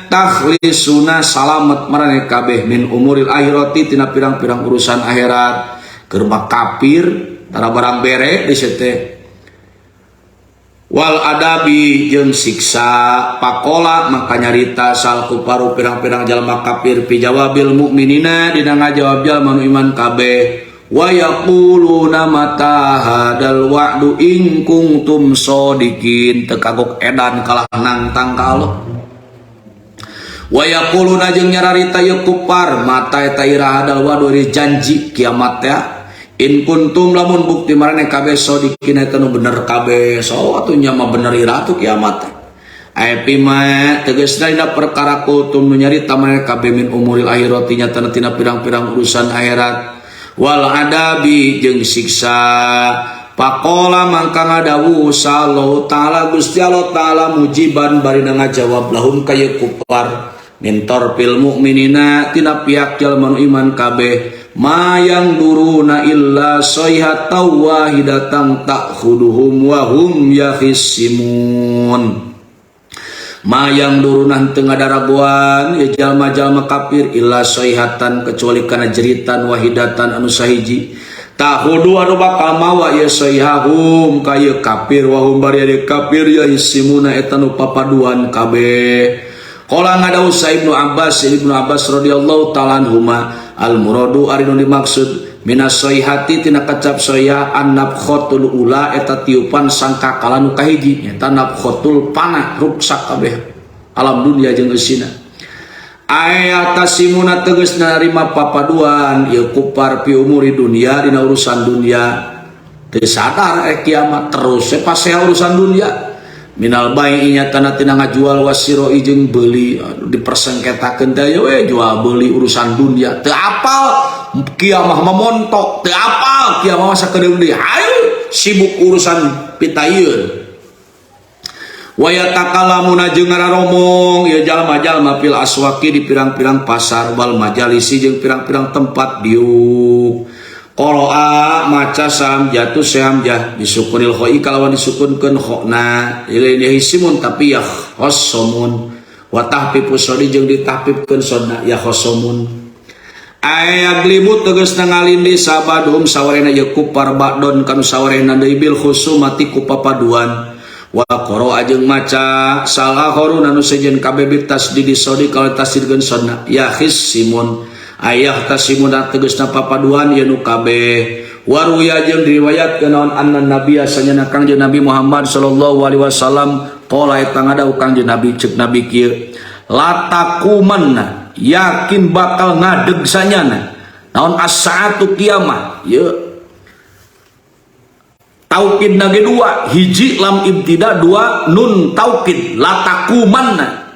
takhlisuna salamet maraneh kabeh min umuril akhirati tina pirang-pirang urusan akhirat keur mah kafir tara barang bere di teh wal adabi jeung siksa pakola maka nyarita sal kuparu pirang-pirang jalma kafir pi jawabil mukminina dina ngajawab jalma nu iman kabeh wa yaquluna mata hadal wa'du in kuntum shodiqin teu kagok edan kalah nangtang ka Allah wa yaquluna jeung nyararita ieu kufar mata eta ira hadal wa'du janji kiamat teh in kuntum lamun bukti maraneh kabeh shodiqin eta nu bener kabeh so atuh nya mah bener ira atuh kiamat teh aya pima tegasna dina perkara kultum nu nyarita maraneh kabeh min umuril akhirati nyatana tina pirang-pirang urusan akhirat wal adabi jeung siksa pakola mangka ngadawuh sallallahu ta'ala Gusti Allah ta'ala mujiban barina ngajawab lahum ka ieu kufar min tarfil mukminina tina pihak jalma nu iman kabeh mayang duruna illa sayhatan wahidatan ta'khuduhum wa hum yakhisimun mayang duruna teu ngadaraguan ya jalma-jalma kafir illa sayhatan kecuali kana jeritan wahidatan anu sahiji tahudu anu bakal mawa ya sayhahum ka ieu kafir wa hum bari ari kafir yahisimuna eta nu papaduan kabeh. Qala ngadawuh Ibnu Abbas Ibnu Abbas radhiyallahu ta'ala anhuma al muradu ari nu dimaksud minas sayhati tina kacap sayha an nafkhatul ula eta tiupan sangkakala nu kahiji nyata nafkhatul panah ruksak kabeh alam dunia jeung eusina aya tasimuna tegas narima papaduan ieu kupar pi umuri dunia dina urusan dunia teu sadar kiamat terus pasea urusan dunia minal bai'i nyatana tina ngajual wasiro jeung beuli dipersengketakeun teh we jual beuli urusan dunia teu apal kiamah mah montok teu apal kiamah mah sakedeung deui hayu sibuk urusan pitaieun wa yatakalamuna jeung ngararomong ieu jalma-jalma fil aswaqi di pirang-pirang pasar wal majalisi jeung pirang-pirang tempat diuk qara'a maca sam jatuh sehamjah disukunil khoi kalawan disukunkeun khona lain yahisimun tapi ya khosomun wa tahfifu sodi jeung ditahfifkeun sodna ya khosomun ayaglibu tegasna ngalindi sabadhum sawarena ye kupar ba'don kanu sawarena deui bil khusumati ku papaduan wa qara'a jeung maca salahorun anu sejen kabeh bitasdidi sodi kalau tasdidkeun sodna ya khissimun ayah tasimuna tegasna papaduan ye nu kabeh waruya jeung diriwayatkeun naon anna nabiyya sanyana Kangjeng Nabi Muhammad sallallahu alaihi wasallam qala eta ngadawuh Kangjeng Nabi ceuk Nabi kieu latakumanna yakin bakal ngadeg sanyana naon as-saatu kiamah ye taukid nage dua hiji lam ibtida dua nun taukid latakumanna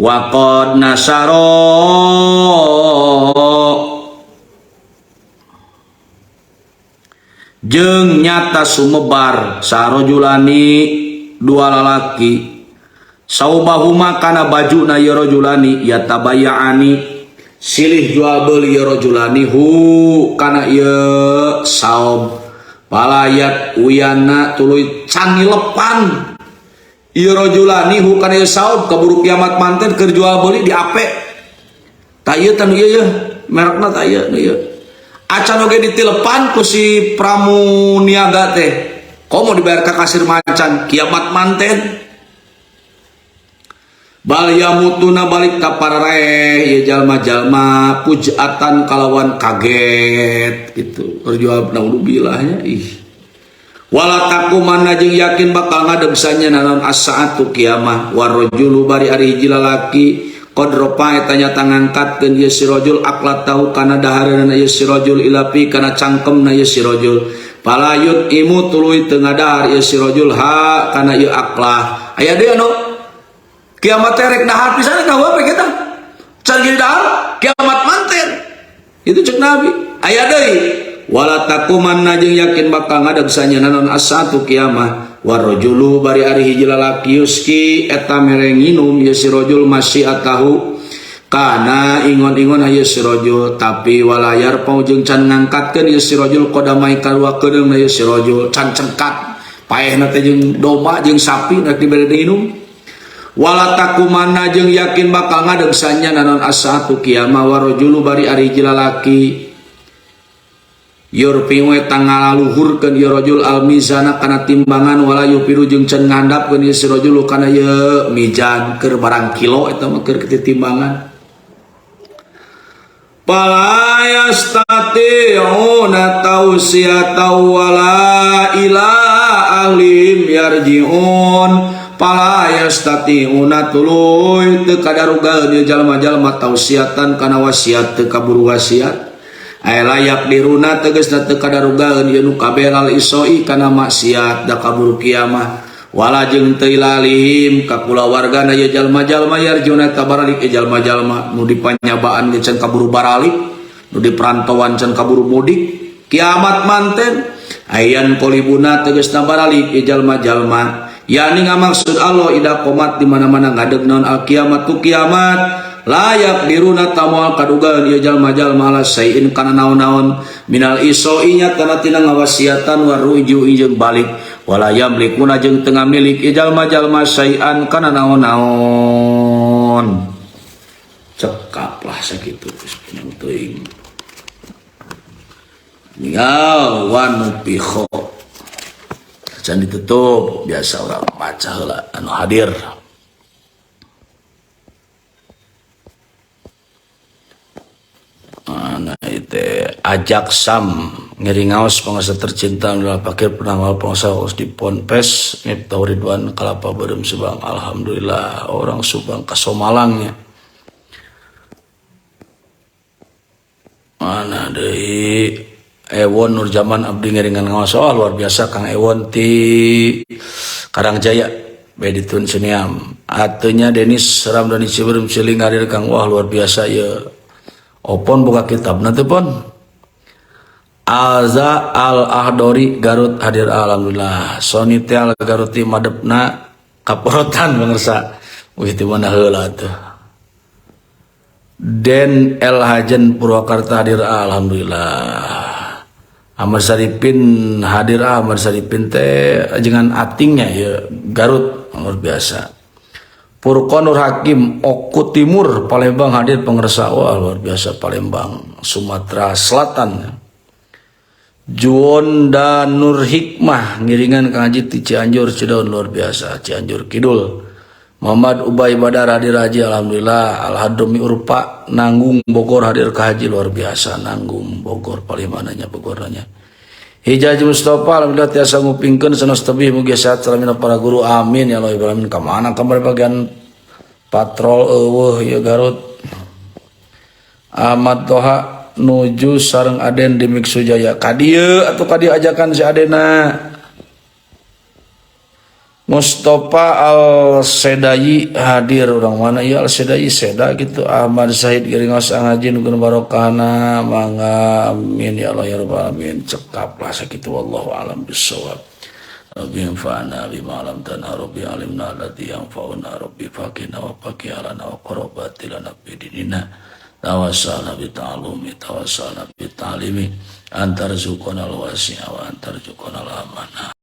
wa qad nasaro jeung nyata sumebar sarojulani dua lalaki saubahuma kana bajuna ya rajulani yatabayaani silih jual beli ya rajulani hu kana ieu saub palayat uyana tuluy canilepan Ieu rajulani hu kana ieu saub kaburu kiamat manten keur jual beuli di ape. Ta ieu tah nu ieu yeuh, merekna ta ieu nu ieu. Acan oge ditilepan ku si pramuniaga teh. Komo dibayar ka kasir macan kiamat manten. Bal yamutuna balik ka parareh ieu jalma-jalma pujatan kalawan kaget gitu. Keur jual naudzubillah ih. Wala taqumanna jeung yakin bakal ngadeg sanya naon as-saatu kiamah warajulu bari ari hiji lalaki qad rafa eta nyata ngangkatkeun ieu si rajul aklatahu kana dahareunana ieu si rajul ilapi kana cangkemna ieu si rajul palayut imu tuluy teu ngadahar ieu si rajul ha kana ieu aklah. Aya deui anu kiamat teh rek dahar pisan ka wae kita can jadi dahar kiamat manten itu cek Nabi. Aya deui wala taqumanna jeung yakin bakal ngadeg sanya naon as-saatu kiamah warajulu bari ari hiji lalaki yuski eta mere nginum ieu si rajul masyiatahu kana ingon-ingon ieu si rajul tapi walayar pau jeung can ngangkatkeun ieu si rajul qadamai kadua keudeungna ieu si rajul can cengkat paehna teh jeung domba jeung sapi rek dibere nginum. Wala taqumanna jeung yakin bakal ngadeg sanya naon as-saatu kiamah warajulu bari ari hiji lalaki yurfi'u eta ngalaluhurkeun ieu rajul al-mizana kana timbangan wala yufiru jeung can ngandapkeun ieu si rajul kana ieu mizan keur barang kilo eta mah keur timbangan. Fala yastati'una tawsiyatan wala ila ahlihim yarji'un. Fala yastati'una tuluy teu kadarugaeun ieu jalma-jalma tausiatan kana wasiat teu kaburu wasiat. Ay layak diruna tegasna teu kadarugaeun ieu nu kabeh lal isoi kana maksiat da kaburu kiamah wala jeung teu ilalihim ka kulawargana ieu jalma-jalma yarjuna tabaralik ieu jalma-jalma nu dipanyabaan ge can kaburu baralik nu di perantauan can kaburu mudik kiamat manten ayan kolibuna tegasna baralik ieu jalma-jalma yani ngamaksud Allah ida qomat di mana-mana ngadeg naon al kiamat tu kiamat layak diruna tamoal kadugaan ieu jalma-jalma ala sayin kana naon-naon minal isoi nya kana tina ngawasiatan waruju jeung balik wala yamlikuna jeung teu ngamilik ieu jalma-jalma sayan kana naon-naon. Cekap lah sakitu geus panjang teuing. Ninggal wanupiho can ditutup biasa orang maca heula anu hadir. Nah itu ajak sam ngiringaos pangasa tercinta adalah pakir penawal pangasa di Ponpes Miftah Ridwan Kalapa Beureum Subang. Alhamdulillah orang Subang kasomalangnya. Mana deui Ewon Nurjaman abdi ngiringan ngaos. Oh luar biasa Kang Ewon ti Karangjaya Beditun Seniam. Atunya Denis Ramdhani Ciberem Ciling hadir Kang. Wah luar biasa ya. Opon buka kitab nanti pon. Alza Al Ahdori Garut hadir alhamdulillah. Sony Teal Garuti madepna kaporotan pengersa. Wih di mana heula tuh. Den El Hajen Purwakarta hadir alhamdulillah. Ahmad Saripin hadir. Ahmad Saripin teh dengan atingnya ya Garut luar biasa. Purko Nur Hakim Oku Timur Palembang hadir pengersa. Wah luar biasa Palembang Sumatera Selatan. Juwonda Nur Hikmah ngiringan Kang Haji ti Cianjur Cidaun luar biasa Cianjur Kidul. Muhammad Ubay Badar hadir haji alhamdulillah. Alhadromi Urpa Nanggung Bogor hadir ke haji luar biasa Nanggung Bogor palimananya Bogornya. Hijaji Mustafa alhamdulillah tiasa ngupingkeun sanes tebih mugi sehat salamina para guru amin ya Allah Ibrahim. Ka mana kamar bagian patrol eueuh ieu Garut. Ahmad Toha nuju sareng Aden di Miksujaya ka dieu atuh ka dieu ajakan si Adena. Mustafa Al-Sedayi hadir orang mana ya Al-Sedayi Seda gitu. Ahmad Zahid Giringos Angajin nugun barokahna mangga amin ya Allah ya rabbal alamin. Cekap lah sakitu wallahu alam bissawab. Rabbi anfa'na bima 'allamtana rabbi alimna allati yanfa'una rabbi faqina wa faqih lana wa qarabati lana fi dinina tawassalna bi ta'allumi tawassalna bi ta'limi antarzuqana al-wasi'a wa antarzuqana al-amanah.